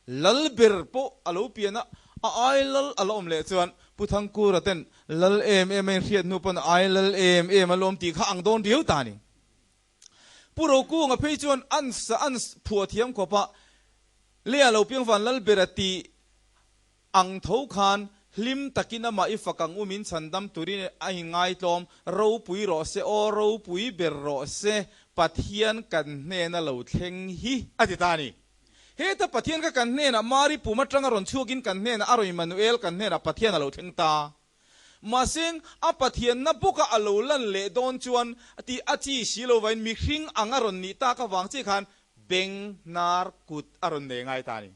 Lal ber pawh a lo pian a, a ai lal a la awm leh chuan Pu Thangkura ten lal em em a inhriat hnu pawn a ai lal em em a lawm tih kha ang dawn riau ta a ni. Pu Rokunga phei chuan an sa an phuah thiam khawp a, Lea lo piang van lal ber a tih ang tho khan hlim takin amah i fak ang umin chhandam turin a inngaitlawm ropui rawh se aw ropui ber rawh se Pathian kan hnena lo thleng hi a ti ta a ni. Heta Pathian kha kan hnenah Mari pum atanga rawn chhuakin kan hnenah a rawn Immanuel kan hnenah Pathian a lo thleng ta. Mahseng a Pathianna bawka a lo lan leh dawn chuan tih a chi si lo vain mihring ang a rawn nih tak avang chiah khan beng hnar kut a rawn nei ngai ta a ni.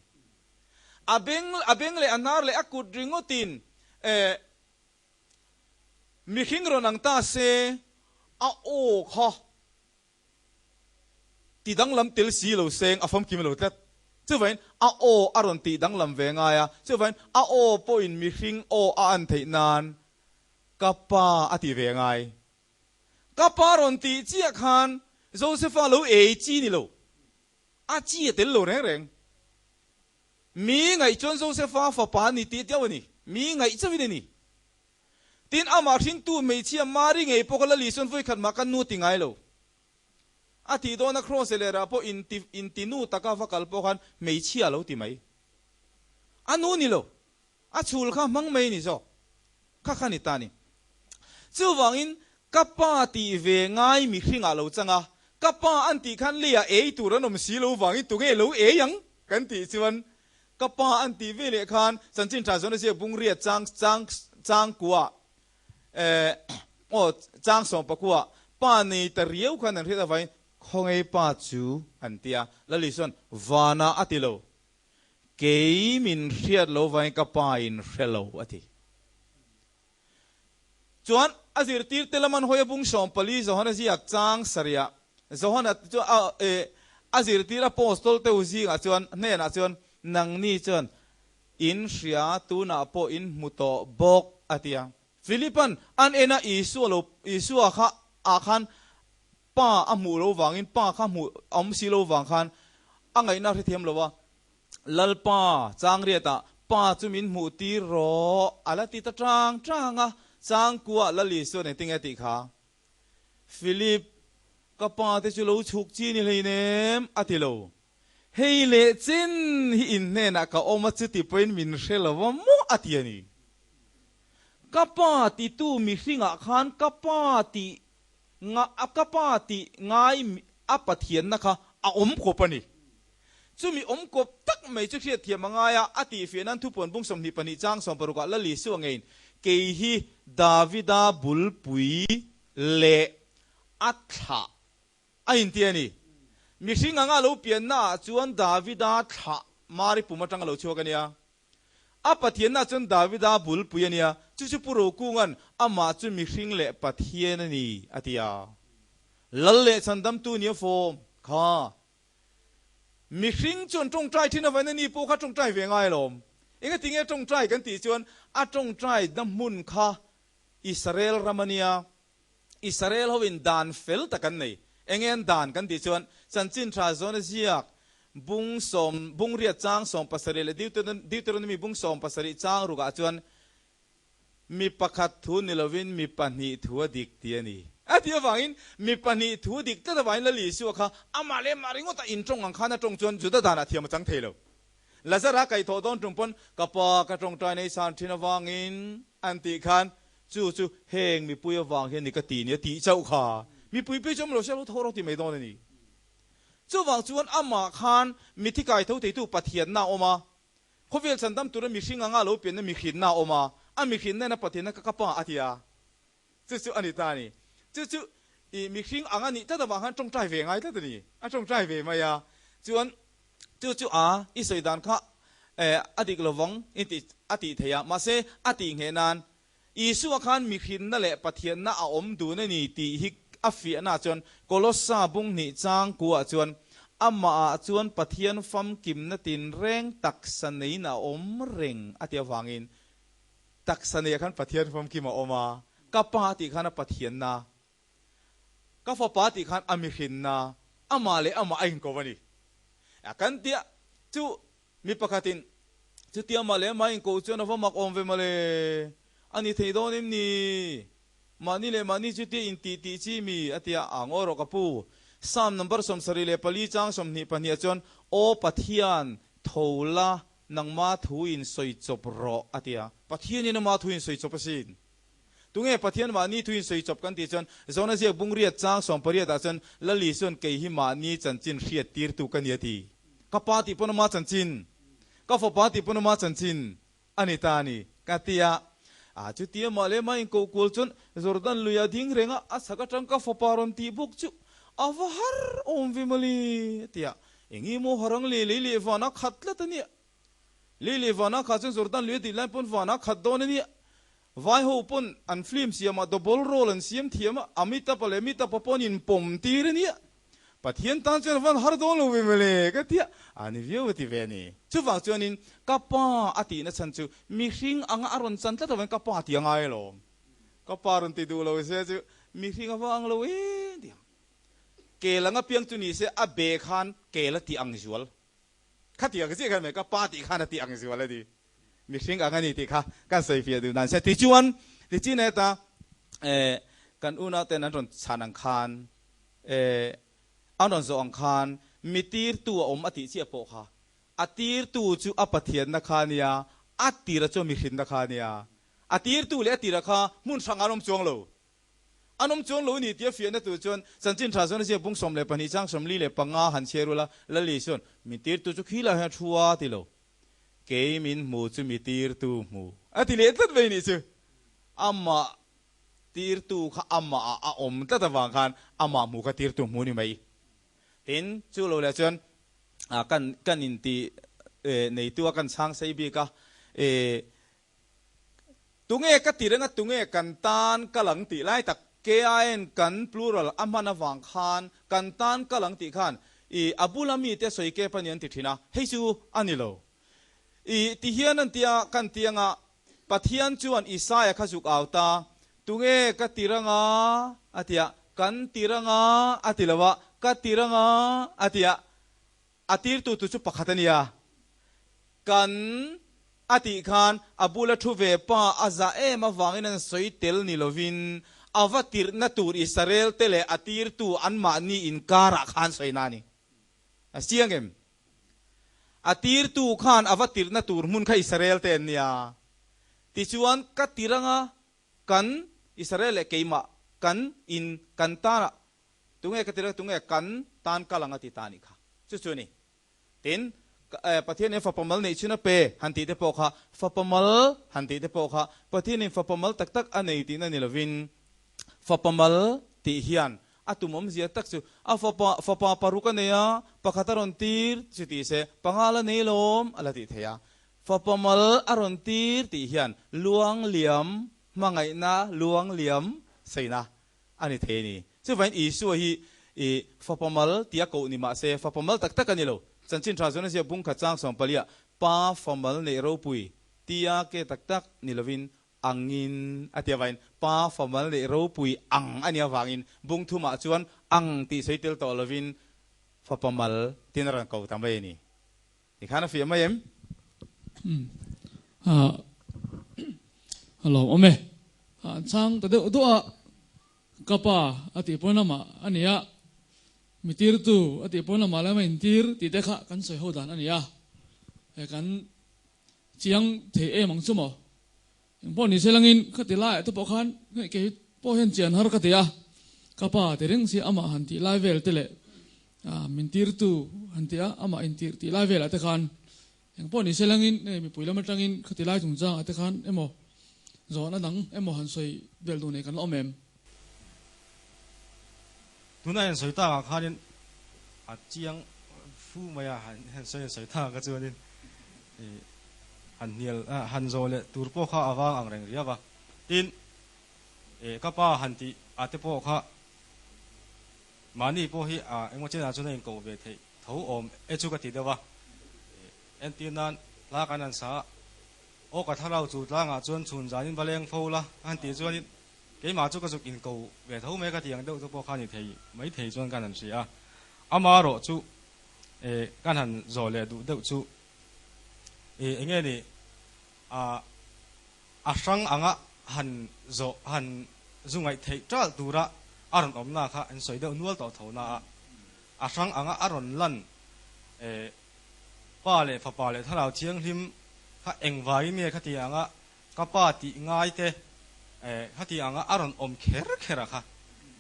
A beng a beng leh a hnar leh a kut ringawtin eh mihring rawn ang ta se a aw kha Ti danglam tel si lo seng a famkim lo tlat. Chuvain a aw a rawn tih danglam ve ngai a, chuvain a aw pawhin mihring aw a an theih nan ka pa a ti ve ngai. Ka pa rawn tih chiah khan Josefa lo ei chi ni lo, a chi a tel lo reng reng. Mi ngaih chuan Josefa fapa ni tih deuh a ni, mi ngaih chauhin a ni. Tin, amah hringtu hmeichhia Mari ngei pawh kha la Lisuan vawi khat mah ka nu ti ngai lo. A tih dawna Kross leh rah pawh inti inti nu taka va kal pawh khan hmeichhia a lo ti mai. A nu ni lo. A chhul kha hmang mai ni zawk. Kha kha ni ta ni. Chuvangin ka pa tih ve ngai mihringah lo chang a, ka pa an tih khan leiah ei tur an awm si lo vangin tunge lo ei ang kan tih chuan Ka pa an tih ve leh khan chanchin tha zawn a ziak bung riat chang chang chang kua eh aw chang sawm pakua pa nei ta riau khan an hriat avangin khawngei pa chu an ti a, Lali chuan vanah a ti lo, kei min hriat lo vangin ka pa in hre lo a ti. Chuan a zirtir te lam an hawi a bung 14 Johana ziak chang sarih Johana chu a eh a zirtir apostol te u zingah chuan hnenah chuan nangni chuan in hria tunah pawh in hmu tawh bawk a ti a. Philipan an en a Isua lo Isua kha ah khan pa a hmuh lo vangin pa kha hmuh awm si lo vang khan a ngaihna a hrethiam lo a. Lalpa, Changriatah Pa chu min hmuh tir rawh, a la ti ta chang chang a, Changkua Lal Isuan engtin nge tih kha? Philip, ka pa te chu lo chhuk chi ni hleinem, a ti lo. Hei leh chin hi in hnenah ka awm a, chuti pawhin min hre lo va maw a ti a ni. Ka pa titu mihringah khan ka pa tih nga ka pa tih ngai a Pathianna kha a awm kawp a ni. Chumi awm kawp tak mai chu hriatthiam a ngai a, a tihfiah nan thupuan bung 22 chang 60 ah Lal Isua ngeiin, Kei hi Davida bulpui leh a thlah a inti a ni. Mihring anga lo pianna ah chuan Davida thlah Mari pum atanga lo chhuak a nia. A Pathianna chuan Davida bulpui a nia, chu chu Pu Rokunga'n amah chu mihring leh Pathian a ni a ti a. Lal leh chhandamtu nia fawm kha. Mihring chuan tawngtai thin avain a ni pawh kha tawngtai ve ngai alawm. Engatinge tawngtai kan tih chuan a tawngtai na hmun kha Israel ram a nia, Israel hoin dan fel tak an nei. Enge an dan kan tih chuan chanchin tha zawn a ziak bung sawm bung riat chang 70 leh Deuteronomy bung 70 chang rukah chuan mi pakhat thu ni lovin mi pahnih thu a dik tih a ni. A tih avangin mi pahnih thu dik tlat avangin Lal Isua kha amah leh amah ringawta intawng ang khan a tawng chuan Juda danah thiam a chang thei lo. Lazara kaihthawh dawn tum pawn ka pa ka tawngtai nei san thin avangin an tih khan Chu chu heng mipui avang hian ni ka ti nia tih chauh kha mipui phei chu awm lo se a lo tho rawh ti mai dawn a ni. Chuvang chuan amah khan mithi kai tho theitu Pathianna a awm a, khawvel chhandam tura mihring anga lo pianna mihrinna a awm a, a mihrinna in a Pathianna ka ka pa a ti a, chu chu a ni ta a ni. Chu chu i mihring ang a nih tlat avang khan tawngtai ve ngai tlat a ni, a tawngtai ve mai a. Chuan chu chu a i sawi dan kha a dik lovang i tih a tih theih a, mahse a tih ngheh nan Isua khan mihrinna leh Pathianna a awm dun a ni tih hi a fiahna chuan Kolossa bung hnih chang kuah chuan amahah chuan Pathian famkimna tinreng taksa neiin a awm reng a ti avangin taksa neiah khan Pathian famkim a awm a, ka pa tih khan a Pathianna, ka fapa tih khan a mihrinna, amah leh amah a inkawp a ni. Kan tia chu Mi pakhatin, Chutia mah leh mah inkoh chuan a va mak awm ve mawle, a ni thei dawn em ni? Mahni leh mahni chutia intih tih chi mi? a ti a, A ngaw rawh ka pu. Psalm number 74 chang 22 ah chuan, Aw Pathian, tho la, nangma thu in sawi chawp rawh, a ti a. Pathianin ama thu in sawi chawp asin. Tunge Pathian mahni thu in sawi chawp kan tih chuan, Zona ziak bungriat chang 18 ah chuan, Lali chuan kei hi mahni chanchin hriat tirtu ka ni a ti. Ka pa tih pawn ama chanchin, ka fapa tih pawn ama chanchin a ni ta a ni, ka ti a. A chuti amah leh amah inkoh kual chuan Jordan luia ding reng a, a chhak atang ka fapa rawn tih bawk chu a va har awm ve mawle, a ti a. Eng emaw harang leh lei leh vana khat tlat a nia. Lei leh vana khah chuan Jordan luia tih lai pawn vana khat dawn a nia. Vai ho pawn an film siamah double role an siam thiam a, Amitabh leh Amitabh pawn inpawm tir a nia. Pathian tan chuan van har dawn lo ve mawle ka ti a, a ni viau a ti ve a ni. Chuvang chuanin ka pa a tihna chhan chu mihring anga a rawn chan tlat avangin ka pa tih a ngai alawm. Ka pa rawn ti duh lo se chu mihring a va ang lo em tih ang. Kel anga piang chu ni se a be khan kel a tih ang zual. Khatiang chiah khan mai ka pa tih khan a tih ang zual a ni. Mihring ang a ni tih kha kan sawi fiah duh dan sia. Tichuan, tichin heta kan unauten an rawn chhan ang khan, an rawn zawh ang khan mi tirtu a awm a tih chiah pawh kha a tirtu chu a Pathianna kha a nia, a tira chu a mihrinna kha a nia. A tirtu leh a tira kha hmun hrang an awm chuang lo. An awm chuang lo a ni tia fiahna tur chuan chanchin tha chuan a ziak bung 12 chang 45 han chhiar ula, Lali chuan min tirtu chu khilaiah hian a thu a ti lo. Kei min hmu chu mi tirtu hmu a ti leh tlat mai nih chu. Amah tirtu kha amah ah a awm tlat avang khan amah hmu kha tirtu hmu ni mai. Tin, chu lo leh chuan kan kan inti neitu a kan chhang sei bik a, tunge ka ti reng a tunge kan tan kal ang tih lai tak KIN kan plural a hman avang khan kan tan kal ang tih khan i a bula mite sawi kep a ni an ti thin a, hei chu a ni lo. I ti hian an tia kan ti anga Pathian chuan Isaia kha zuk au ta, tunge ka ti ranga a ti a, kan ti ranga a ti lo a, ka ti ranga a ti a, a tirtu tu chu pakhat a nia. Kan a tih khan a bula thu ve pa a za em avangin an sawi tel ni lovin a va tirhna tur Israel te leh a tirtu anmahni inkarah khan sawina a ni. A chiang em? A tirtu khan a va tirhna tur hmun kha Israel te an nia. Tichuan ka tir anga. Kan Israel leh keimah kan in kan tan ah tunge ka ti reng tunge kan tan kal ang a ti ta a nih kha. Chu chu a ni. Tin, Pathian in fapa mal neih chhun a pe han tih te pawh kha fapa mal han tih te pawh kha Pathian in fapa mal tak tak a nei tihna ni lovin fapa mal tih hian a tum awmzia tak chu a fapa fapa paruk a nei a, pakhat a rawn tir chu tih se panga la nei lawm a la tih theih a. Fapa mal a rawn tir tih hian luang liam hmangaihna luang liam saina a ni thei a ni. Chuvangin Isua hi i fapa mal tia koh ni mah se fapa mal tak tak a ni lo. Chanchin tha chuan a ziak bung khat chang sawmpalia pa fa mal neih ropui tia ke tak tak ni lovin angin a ti avangin pa fa mal neih ropui ang a nih avangin bung thumah chuan ang tih sawi tel tawh lovin fapa mal tiin a rawn ko ta mai a ni. Tikhan a fiah mai em? Umm a lawm awm e. An chhang ta deuh duah a, ka pa a tih pawn lamah a ni a, mi tirtu a tih pawn lamah lama intir tih te kha kan sawi ho dan a ni a, he kan chiang thei em ang chu maw? Engpawh ni se langin khati laiah te pawh khan kei pawh hian chian har ka ti a, ka pa ti reng si amah han tih lai vel te leh min tirtu han ti a, amah intir tih lai velah te khan engpawh ni se langin hei mipui lam atangin khati lai chungchangah te khan emaw zawhna dang emaw han sawi vel duh nei kan la awm em? Tuna han sawi takah khanin a chiang fu mai a, han sawi han sawi takah kha chuanin han hnial han zawh leh tur pawh kha a vang ang reng riau a. Tin, ka pa han tih a te pawh kha mahni pawh hi a engmaw chenah chuan a inkoh ve theih tho awm e chu ka ti deuh a. Entir nan hla kan han sa a, aw ka thlarau chu tlangah chuan chhun zanin va leng fo la a han tih chuanin Keimah chu ka zuk inko ve tho mai ka ti ang deuh chu pawh kha ni thei mai thei chuan kan han hria a, amarawh chu eh kan han zawh leh duh deuh chu eh eng nge ni a a hrang anga han zawh han zu ngaih theih ṭalh tura a rawn awmna kha an sawi deuh nual tawh tho na a, a hrang anga a rawn lan eh pa leh fapa leh thlarau thianghlim kha engvangin nge khati anga Ka pa tih ngai te eh khati anga a rawn awm kher kher a kha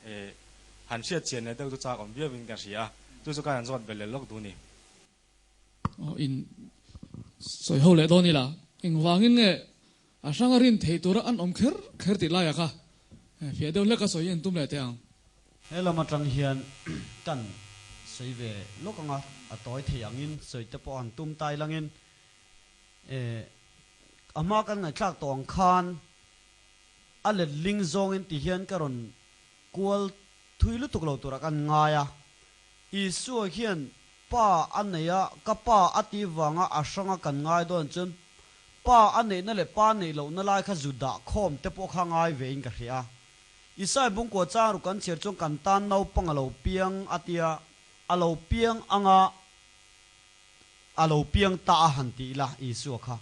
eh han hriat chian leh deuh chu chak awm viau in ka hria a, chu chu ka han zawt belh leh lawk duh ni. Aw in sawi ho leh dawn ila, engvangin nge a hranga rin theih tura an awm kher kher tih laia kha fiah deuh hlek a sawi en tum leh teh ang. He lam atang hian kan sawi ve lawk anga a tawi thei angin sawi te pawh han tum tai langin Eh, a hma kan ngaihthlak tawh ang khan a letling zawngin ti hian ka rawn kual thui lutuk lo turah kan ngai a. Isua hian Pa a nei a, ka Pa a tih vanga a hranga kan ngai dawn chuan Pa a neihna leh Pa neih lohna lai kha zu dah khawm te pawh kha ngai vein ka hria a. Isai bungkua chang ruk kan chhiar chuan kan tan naupang a lo piang a tia, a lo piang anga A lo piang ta a han ti ila Isua kha.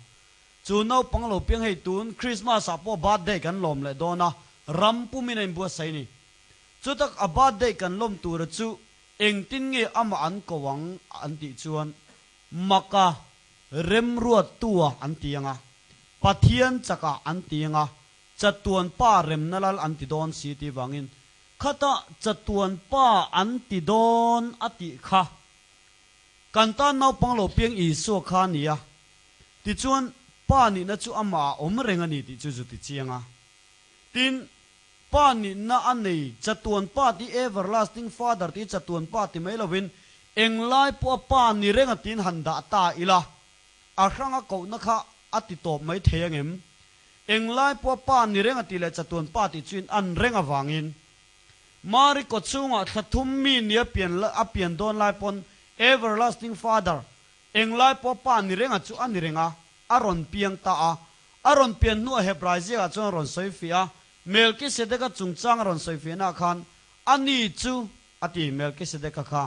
Chu naupang lo piang hei tun Christmas ah pawh birthday kan lawm leh dawn a, ram pumin a inbuatsaih ni. Chutak a birthday kan lawm tura chu engtin nge amah an ko ang an tih chuan Maka remruattua an ti ang a, Pathian chakah an ti ang a, Chatuan Pa remna lal an ti dawn si tih vangin khatah Chatuan Pa an ti dawn a tih kha. Kan tan naupang lo piang Isua kha a ni a, tichuan Pa nihna chu amah a awm reng a ni tih chu zu ti chiang a. Tin, Pa nihna a nei chatuan Pa tih Everlasting Father tih chatuan Pa ti mai lovin englai pawh a Pa ni reng a tiin han dah ta ila, a hranga kohna kha a ti tawp mai thei angem? Englai pawh a Pa ni reng a tih leh chatuan Pa tih chu in an reng avangin Mari kaw chhungah thla thum mi ni a pian a pian dawn lai pawn Everlasting Father, englai pawh pa ni renga chu a ni reng a, a rawn piang ta a. A rawn pian hnuah Hebrai ziakah chuan a rawn sawi fiah a, Melkisedeka chungchang a rawn sawi fiahnaah khan a ni chu a ti, Melkisedeka kha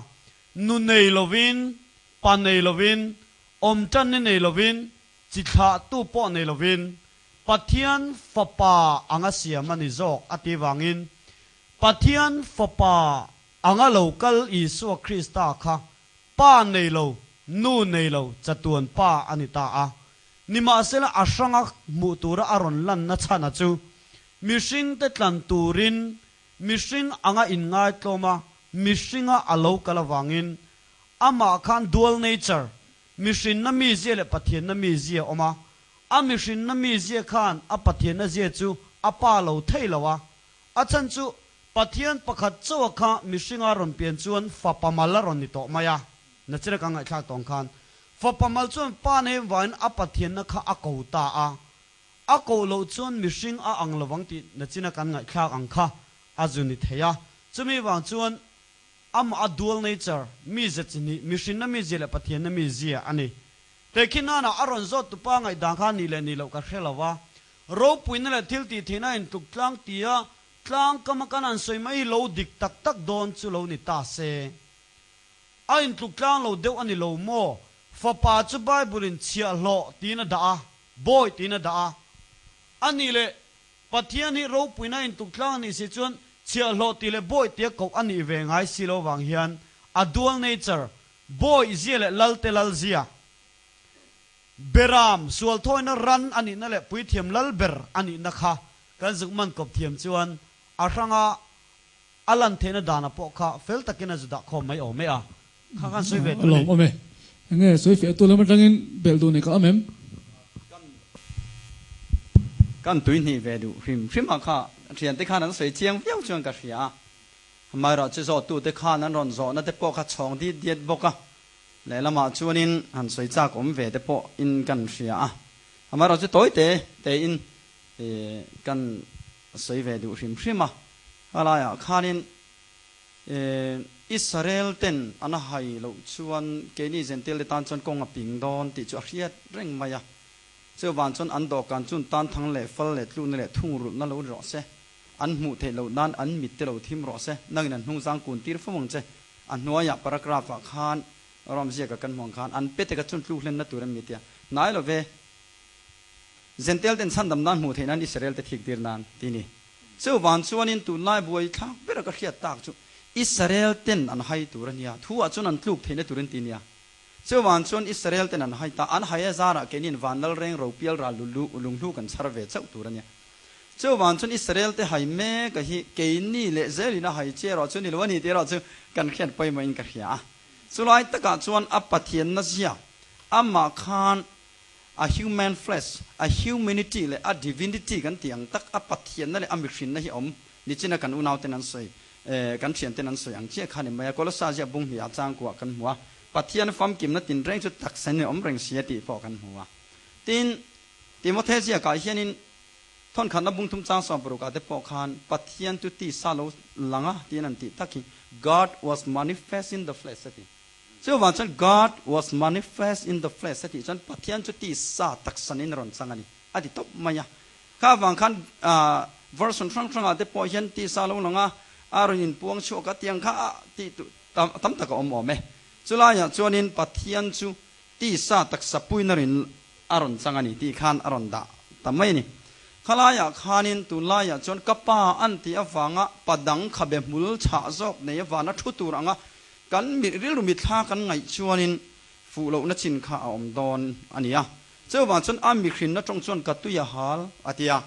nu nei lovin, pa nei lovin, awm tan ni nei lovin, chi thlahtu pawh nei lovin, Pathian Fapa anga siam a ni zawk a tih vangin Pathian Fapa anga lo kal Isua Krista kha Pa nei lo, Nu nei lo, chatuan Pa a ni ta a. Nimahsela a hranga hmuh tura a rawn lanna chhana chu Mihring te tlan turin mihring anga inngaitlawm a, mihringa a lo kal avangin amah khan dual nature, mihrinna mizia leh Pathianna mizia a awm a, a mihrinna mizia khan a Pathianna zia chu a pa lo thei lo a, a chhan chu Pathian pakhat chauha kha mihringa rawn pian chuan fapa mal a rawn ni tawh mai a, nachina kan ngaihthlak tawng khan fapa mal chuan pa nei vangin a Pathianna kha a ko ta a, A koh loh chuan mihring a ang lovang tih nachina kan ngaihthlak ang kha a zu ni thei a. Chumi vang chuan amah a dual nature, mize chi hnih, mihrinna mizia leh Pathianna mizia a ni. Tehkhin nanah a rawn zawt tupa ngaihdan kha nih leh nih loh ka hre lo a. Ropuina leh thil tih theihna a intluk tlang tia tlang kama kan han sawi mai hi lo dik tak tak dawn chu lo ni ta se. A intluk tlang lo deuh a ni lo maw? Fapa chu Bible-in chhiahhlawh tiin a dah a. Bawi tiin a dah a. A nih leh, Pathian hi ropuina intuk tlang a nih si chuan chhiahhlawh tih leh bawi tia koh a nih ve ngai si lo vang hian a dual nature, bawi zia leh lalte lal zia, beram, sualthawina ran a nihna leh puithiam lal ber a nihna kha kan zuk man kawp thiam chuan a hranga a lan theihna dana pawh kha fel takin a zu dah khawm mai awm e a. Kha khan sawi ve tur a ni. A lawm awm e. Enge sawi fiah tu lam atangin belh duh nei ka awm em? Kan tui hnih ve duh hrim hrim a kha thiante khan an sawi chiang viau chuan ka hria a. Amaherawhchu zawhtute khan an rawn zawhna te pawh kha chhawng dit diat bawk a. Lehlamah chuanin han sawi chak awm ve te pawh in kan hria a. Amaherawhchu tawi te te in kan sawi ve duh hrim hrim a. Khalaiah khanin Israel ten an hai loh chuan keini Gentile te tan chuan kawng a ping dawn tih chu a hriat reng mai a. Chuvang chuan an dawhkan chun tan thang leh fal leh tlukna leh thungrulhna lo ni rawh se. An hmuh theih loh nan an mit te lo thim rawh se. Nangin an hnungzang kun tir fo ang che. A hnuaiah paragraph ah khan rawm ziaka kan hmuh ang khan an pete kha chun tluk hlenna tur an mi tia hnai lo ve. Gentile ten chhandam nan hmuh theih nan Israel te thik tir nan ti ni. Chuvang chuanin tunlai buai thlak bera ka hriat tak chu Israel ten an hai tur a nia, thu ah chuan an tluk theihna tur an ti nia. Chuvang chuan Israel ten an hai ta, an hai a zarah keinin vanlal reng ropial ral lulu lunghlu kan chhar ve chauh tur a nia. Chuvang chuan Israel te hai mek a hi keini leh zelin a hai che erawh chu ni lo a ni tih erawh chu kan hriat pawimawhin ka hria a. Chulai takah chuan a Pathianna zia amah khan A human flesh, a humanity leh a divinity kan tih ang tak a Pathianna leh a mihrinna hi a awm nichina kan unauten an sawi, kan thianten an sawi ang chiah kha ni mai a. Kolossa ziah bung hnih ah changkuah kan hmu a, Pathian famkimna tinreng chu taksa in a awm reng si a tih pawh kan hmu a. Tin, Timothe ziakah hianin thawnkhatna bung thum chang 60 ah te pawh khan Pathian chu tisa lo lang a tiin an tih tak hi God was manifest in the flesh a ti. Chuvang chuan God was manifest in the flesh a tih chuan Pathian chu tisa taksanin a rawn chang a ni a ti tawp mai a. Kha avang khan version hrang hrangah te pawh hian tisa lo lang a, a rawn inpuang chhuak a tiang kha tih tam tak a awm awm e. Chulaiah chuanin Pathian chu tisa taksa puina rin a rawn chang a ni tih khan a rawn dah ta mai a ni. Khalaiah khanin tunlaiah chuan ka pa an tih avanga pa dang khabe hmul chhah zawk nei avana thu tur anga Kan mit rilru mitthla kan ngaih chuanin fuh lohna chin kha a awm dawn a ni a. Chuvang chuan a mihrinna tawng chuan ka tui a hal a ti a.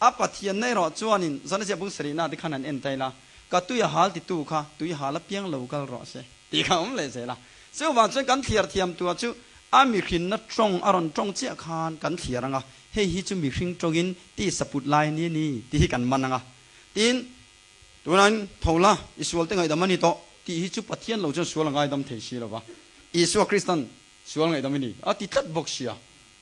A Pathianna erawh chuanin Zanazia bung sarihna te khan an en tail a, ka tui a hal titu kha tui hal apiang lo kal rawh se tih kha a awm leh zel a. Chuvang chuan kan thliar thiam tua chu a mihrinna tawng a rawn tawng chiah khan kan thliar ang a, hei hi chu mihring tawngin tisa put lai a ni a ni tih hi kan man ang a. Tin, Tunain tho la, i sualte ngaihdam a ni tawh tih hi chu Pathian lo chuan sual a ngaidam thei si lo va, Isua Kristan sual ngaihdam i ni a ti tlat bawk sia.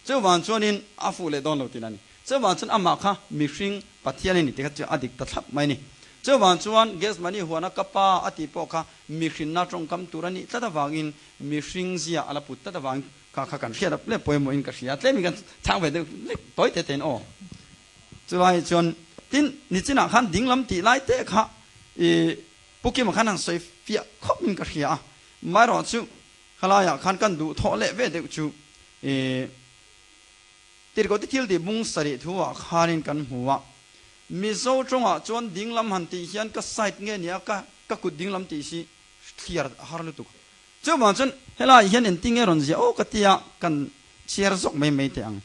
Chuvang chuanin a fuh leh dawn lo tihna a ni. Chuvang chuan amah kha mihring Pathian a ni tih kha chu a dik ta thlap mai a ni. Chuvang chuan Gethsemane huana ka pa a tih pawh kha mihrinna tawngkam tur a nih tlat avangin mihring zia a la put tlat avangin kha kha kan hriat leh pawimawhin ka hria. Tlemin kan chhang ve deuh lek tawi te tein aw. Chulai chuan tin nichinah khan dinglam tih lai te kha i Pu Kima khan han sawi fiah khawp in ka hria a, maherawh chu khalaiah khan kan duh thawh leh ve deuh chu i Tirhkoh te thil tih bung sarih thu ah khanin kan hmu a, Mizo tawngah chuan dinglam han tih hian ka side nge nia ka ka kut dinglam tih hi thliar a har lutuk. Chuvang chuan helaiah hian engtinge rawn ziah aw ka tia kan chhiar zawk mai mai teh ang.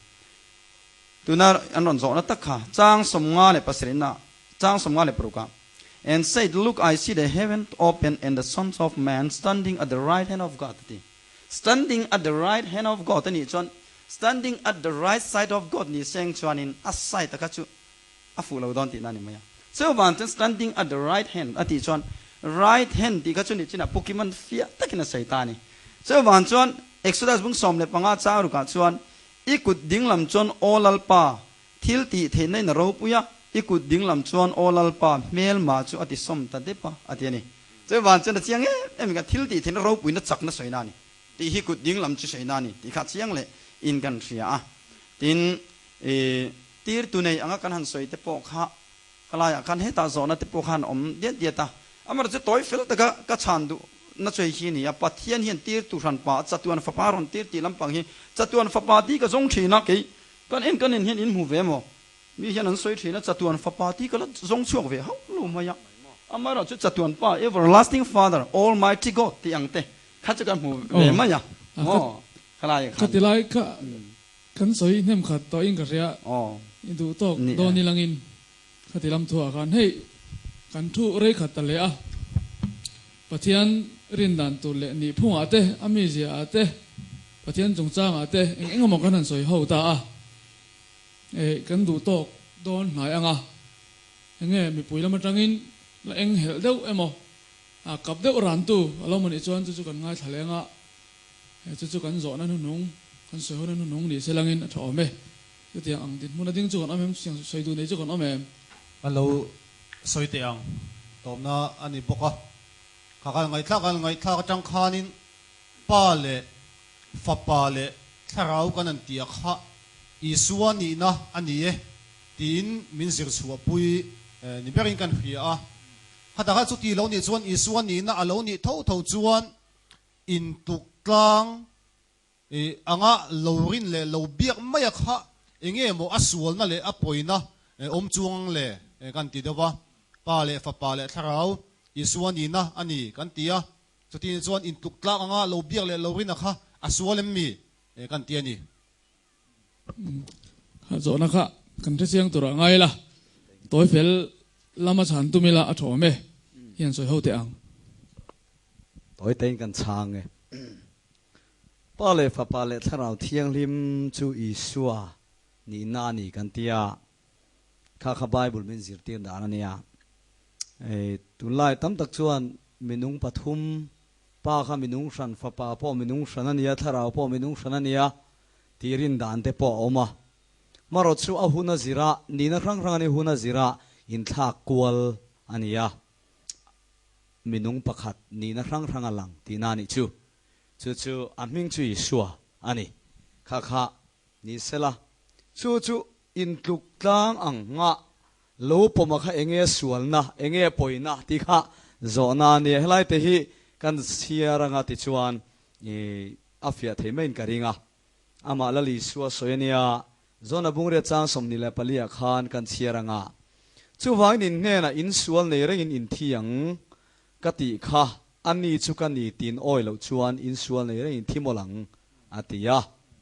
Tuna an rawn zawhna tak kha chang 57 na chang 56 ah And said, Look, I see the heaven open and the Son of Man standing at the right hand of God a ti. Standing at the right hand of God a nih chuan standing at the right side of God ni seng chuanin a side a kha chu a fuh lo dawn tihna a ni mai a. Chuvang chuan standing at the right hand a tih chuan right hand tih kha chu nichinah Pu Kiman fiah takin a sawi ta a ni. Chuvang chuan Exodus bung 15 chang rukah chuan I kut dinglam chuan Aw Lalpa, thil tih theihna in a ropui a, i kut dinglam chuan Aw Lalpa, hmelma chu a ti sawm ta dep a, a ti a ni. Chuvang chuan a chiang em em in ka thil tih theihna ropuina chakna sawina a ni tih hi kut dinglam chu sawina a ni tih kha a chiang leh in kan hria a. Tin, i tir tu nei anga kan han sawi te pawh kha ka laiah khan hetah zawhna te pawh khan awm diat diat a. Amaherawhchu tawi fel taka ka chhan duh na chu hei hi a ni a, Pathian hian tir tu hran pa, chatuan fapa rawn tir tih lampang hi chatuan fapa tih ka zawng thin a, kei kan en kan en hian in hmu ve maw? Mi hian an sawi thin a, chatuan fapa tih ka la zawng chhuak ve hauh lo mai a. Amaherawhchu chatuan pa, everlasting father, almighty God tih ang te kha chu kan hmu ve mai a, maw? Khalai khan. Khati lai kha kan sawi hnem khat tawhin ka hria, i duh tawk dawn ilangin. Khati lam thuah khan hei kan thu rei khat ta leh a, Pathian rin dan tur leh nih phungah te, a mizia ah te, Pathian chungchangah te eng eng emaw kan han sawi ho ta a, eh kan duh tawk dawn hnai ang a, enge mipui lam atangin la eng helh deuh emaw, a kap deuh rantu a lo maw nih chuan chu chu kan ngaithla leng a, chu chu kan zawhna hnuhnung, kan sawi hona hnuhnung ni se langin a tha awm e. Chutiang ang dinhmun a ding chu kan awm em? Chutiang sawi duh nei chu kan awm em? Kan lo sawi teh ang tawmna a ni bawk a. Kha kan ngaihthlak kan ngaihthlak atang khanin Pa leh Fapa leh Thlarau kan an tih a kha Isua nihna a ni e tiin min zir chhuahpui ni berin kan hria a. Khata kha chuti lo nih chuan Isua nihna a lo nih tho tho chuan intuk tlang I anga lo rin leh lo biak mai a kha enge maw a sualna leh a pawina awm chuang le kan ti deuh va, Pa leh Fapa leh Thlarau Isua nihna a ni kan ti a, chutih chuan intluk tlak anga lo biak leh lo rin a kha a sual em mi kan ti a ni. Kha zawhna kha kan hrechiang tur ah ngai la, tawi fel lama chhan tum ila a tha awm e, hian sawi ho teh ang. Tawi tein kan chhang e. Pa leh Fapa leh Thlarau Thianghlim chu Isua nihna a ni kan ti a, kha kha Bible min zirtir dan a nia. Ei, tunlai tam tak chuan minung pathum, Pa kha minung hran, Fapa pawh minung hran a nia, Thlarau pawh minung hran a nia tih rin dan te pawh a awm a. Marawh chu a hun a zira, nihna hrang hrang a ni hun a zira inthlak kual a ni a. Minung pakhat nihna hrang hrang a lang tihna a nih chu. Chu chu a hming chu Isua a ni. Kha kha ni sela, chu chu intluk tlang ang nga lo pawma kha enge sualna, enge pawina tih kha zawhna a nia. Helai te hi kan chhiar anga tichuan i a fiah thei maiin ka ring a. Amah Lal Isua sawi a nia, Zona Bungriat chang 24 ah khan kan chhiar anga. Chuvangin in hnenah in sual nei rengin in thi ang Ka tih kha, a ni chu ka ni tin awi loh chuan in sual nei rengin thi mawlh ang, a ti a.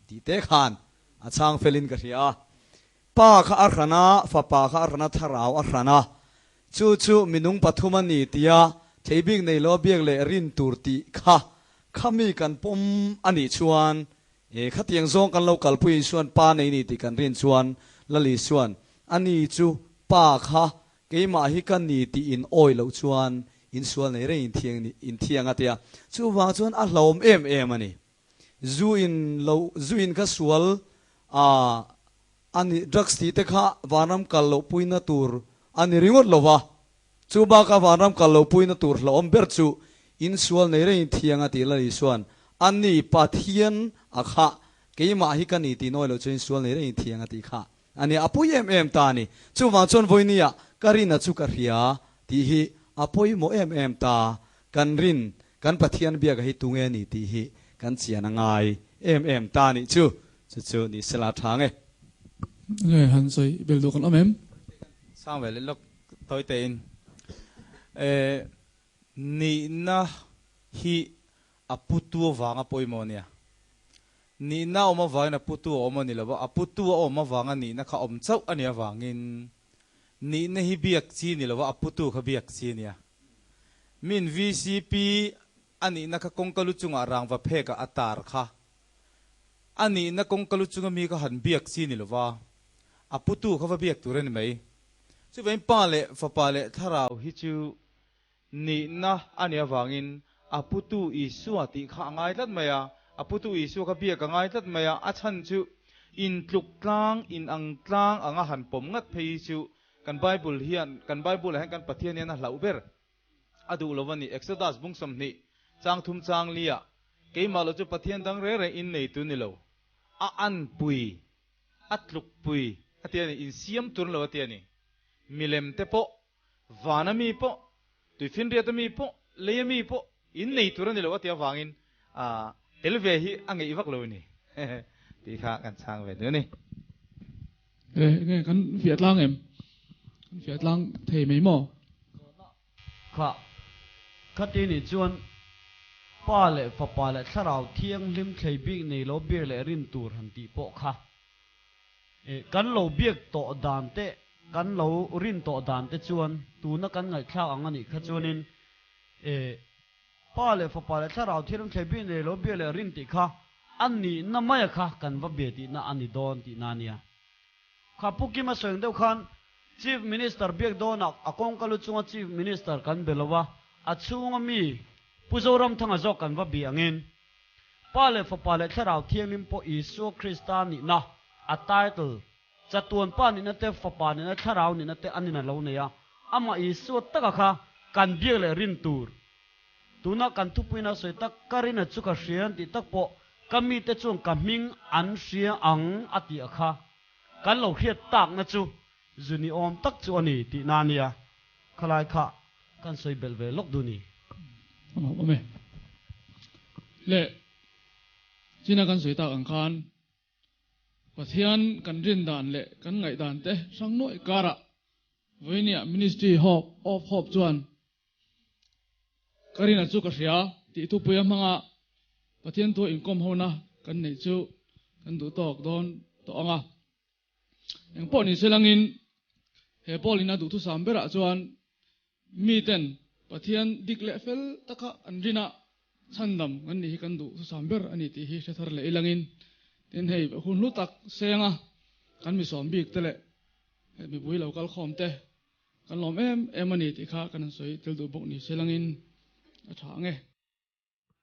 Tih te khan a chhang felin ka hria a. Pa kha a hran a, fapa kha a hran a, thlarau a hran a. Chu chu minung pathum a ni tia theibik nei lo biak leh rin tur tih kha khami kan pawm a nih chuan e khatiang zawng kan lo kalpui Isuan pa nei ni tih kan rin chuan Lal Isuan a ni chu pa kha Keimah hi ka ni tih in awi loh chuan in sual nei reng in thiang in thiang a tia. Chuvang chuan a hlauhawm em em a ni. Zu in lo zu in kha sual a a ni drugs tih te kha vanram kal loh puina tur a ni ringawt lo va. Chu baka vanram kal loh puina tur hlauhawm ber chu in sual nei reng in thiang a tih la Isuan a ni Pathian a kha keimah hi ka ni tih in awi loh chuan in sual nei reng in thiang a tih kha A ni, a pawi em em ta a ni. Chuvang chuan vawinia ka rin a chu ka hria tih hi a pawimawh em em ta. Kan rin, kan Pathian biaka hi tunge ni tih hi kan chian a ngai em em ta a nih chu. Chu chu ni sela tha nge. Nge han sawi bel duh kan awm em? Sang ve leh lawk tawi tein. Nihna hi a putu avanga pawimawh a nia. Nihna a awm avangin a putu a awm a ni lo va, a putu a awm avanga nihna kha awm chauh a nih avangin nihna hi biak chi ni lo va, a putu kha biak chi a nia. Min vcp a nihna kha kawngka lu chungah rangva phekah a tar kha a nihna kawngka lu chunga mi kha han biak chi ni lo va, a putu kha va biak tur a ni mai. Chuvangin Pa leh Fapa leh Thlarau hi chu Nihna a nih avangin a putu Isua tih kha a ngai tlat mai a, a putu Isua kha biak a ngai tlat mai a, a chhan chu intluk tlang, inang tlang anga han pawm ngat phei hi chu kan Bible hian, kan Bible ah hian kan Pathian hian a hlauh ber a duh lo a ni. Exodus bung 20 chang thum chang li ah, Keimah lo chu Pathian dang reng reng in nei tu ni lo, a anpui, a tlukpui a ti a ni, insiam tur ni lo a ti a ni. Milem te pawh Vana mi pawh, tuifinriata mi pawh, leia mi pawh in nei tur a ni lo a ti avangin tel ve hi a ngeih vak lo a ni tih kha kan chhang ve duh a ni. E, enge kan fiah tlang em? Kan fiah tlang thei mai maw? Kha, khati nih chuan Pa leh Fapa leh Thlarau Thianghlim thlei bik nei lo biak leh rin tur han tih pawh kha E, kan lo biak tawh dan te, kan lo rin tawh dan te chuan tuna kan ngaihthlak ang a nih kha chuanin, e, Pa leh Fapa leh Thlarau Thianghlim thlei bik nei lo bia leh rin tih kha a nihna maia kha kan va bia tihna a ni dawn tihna a nia. Kha Pu Kima sawi ang deuh khan Chief Minister biak dawnah a kawngka lu chunga Chief Minister kan be lo a, a chhunga mi Pu Zoramthanga zawk kan va bia angin, Pa leh Fapa leh Thlarau Thianghlim pawh Isua Krista nihna, a title, chatuan Pa nihna te, Fapa nihna, Thlarau nihna te an in a lo nei a. Amah Isua taka kha kan biak leh rin tur. Tuna kan thupuina sawi tak, ka rina chu ka hria an tih tak pawh ka mite chuan ka hming an hria ang a tih a kha kan lo hriat takna chu zu ni awm tak chu a ni tihna a nia. Khalai kha kan sawi belh ve lawk duh ni. A lawm awm e. Le china kan sawi tak ang khan Pathian kan rin dan leh kan ngaih dan te hrang nuaih karah vawinia Ministry Hope of Hope chuan ka rina chu ka hria tih thupui a hmanga Pathian thu inkawm hona kan neih chu kan duh tawk dawn tawh ang a. Eng pawh ni se langin he Paul-in a duhthusam berah chuan miten Pathian dik leh fel taka an rina chhandam kan nih hi kan duhthusam ber a ni tih hi hre thar leh ilangin tin hei hun hlu tak senga kan misawm bik te leh mipui lo kal khawm te kan lawm em em a ni tih kha kan han sawi tel duh bawk ni se langin a tha ang e.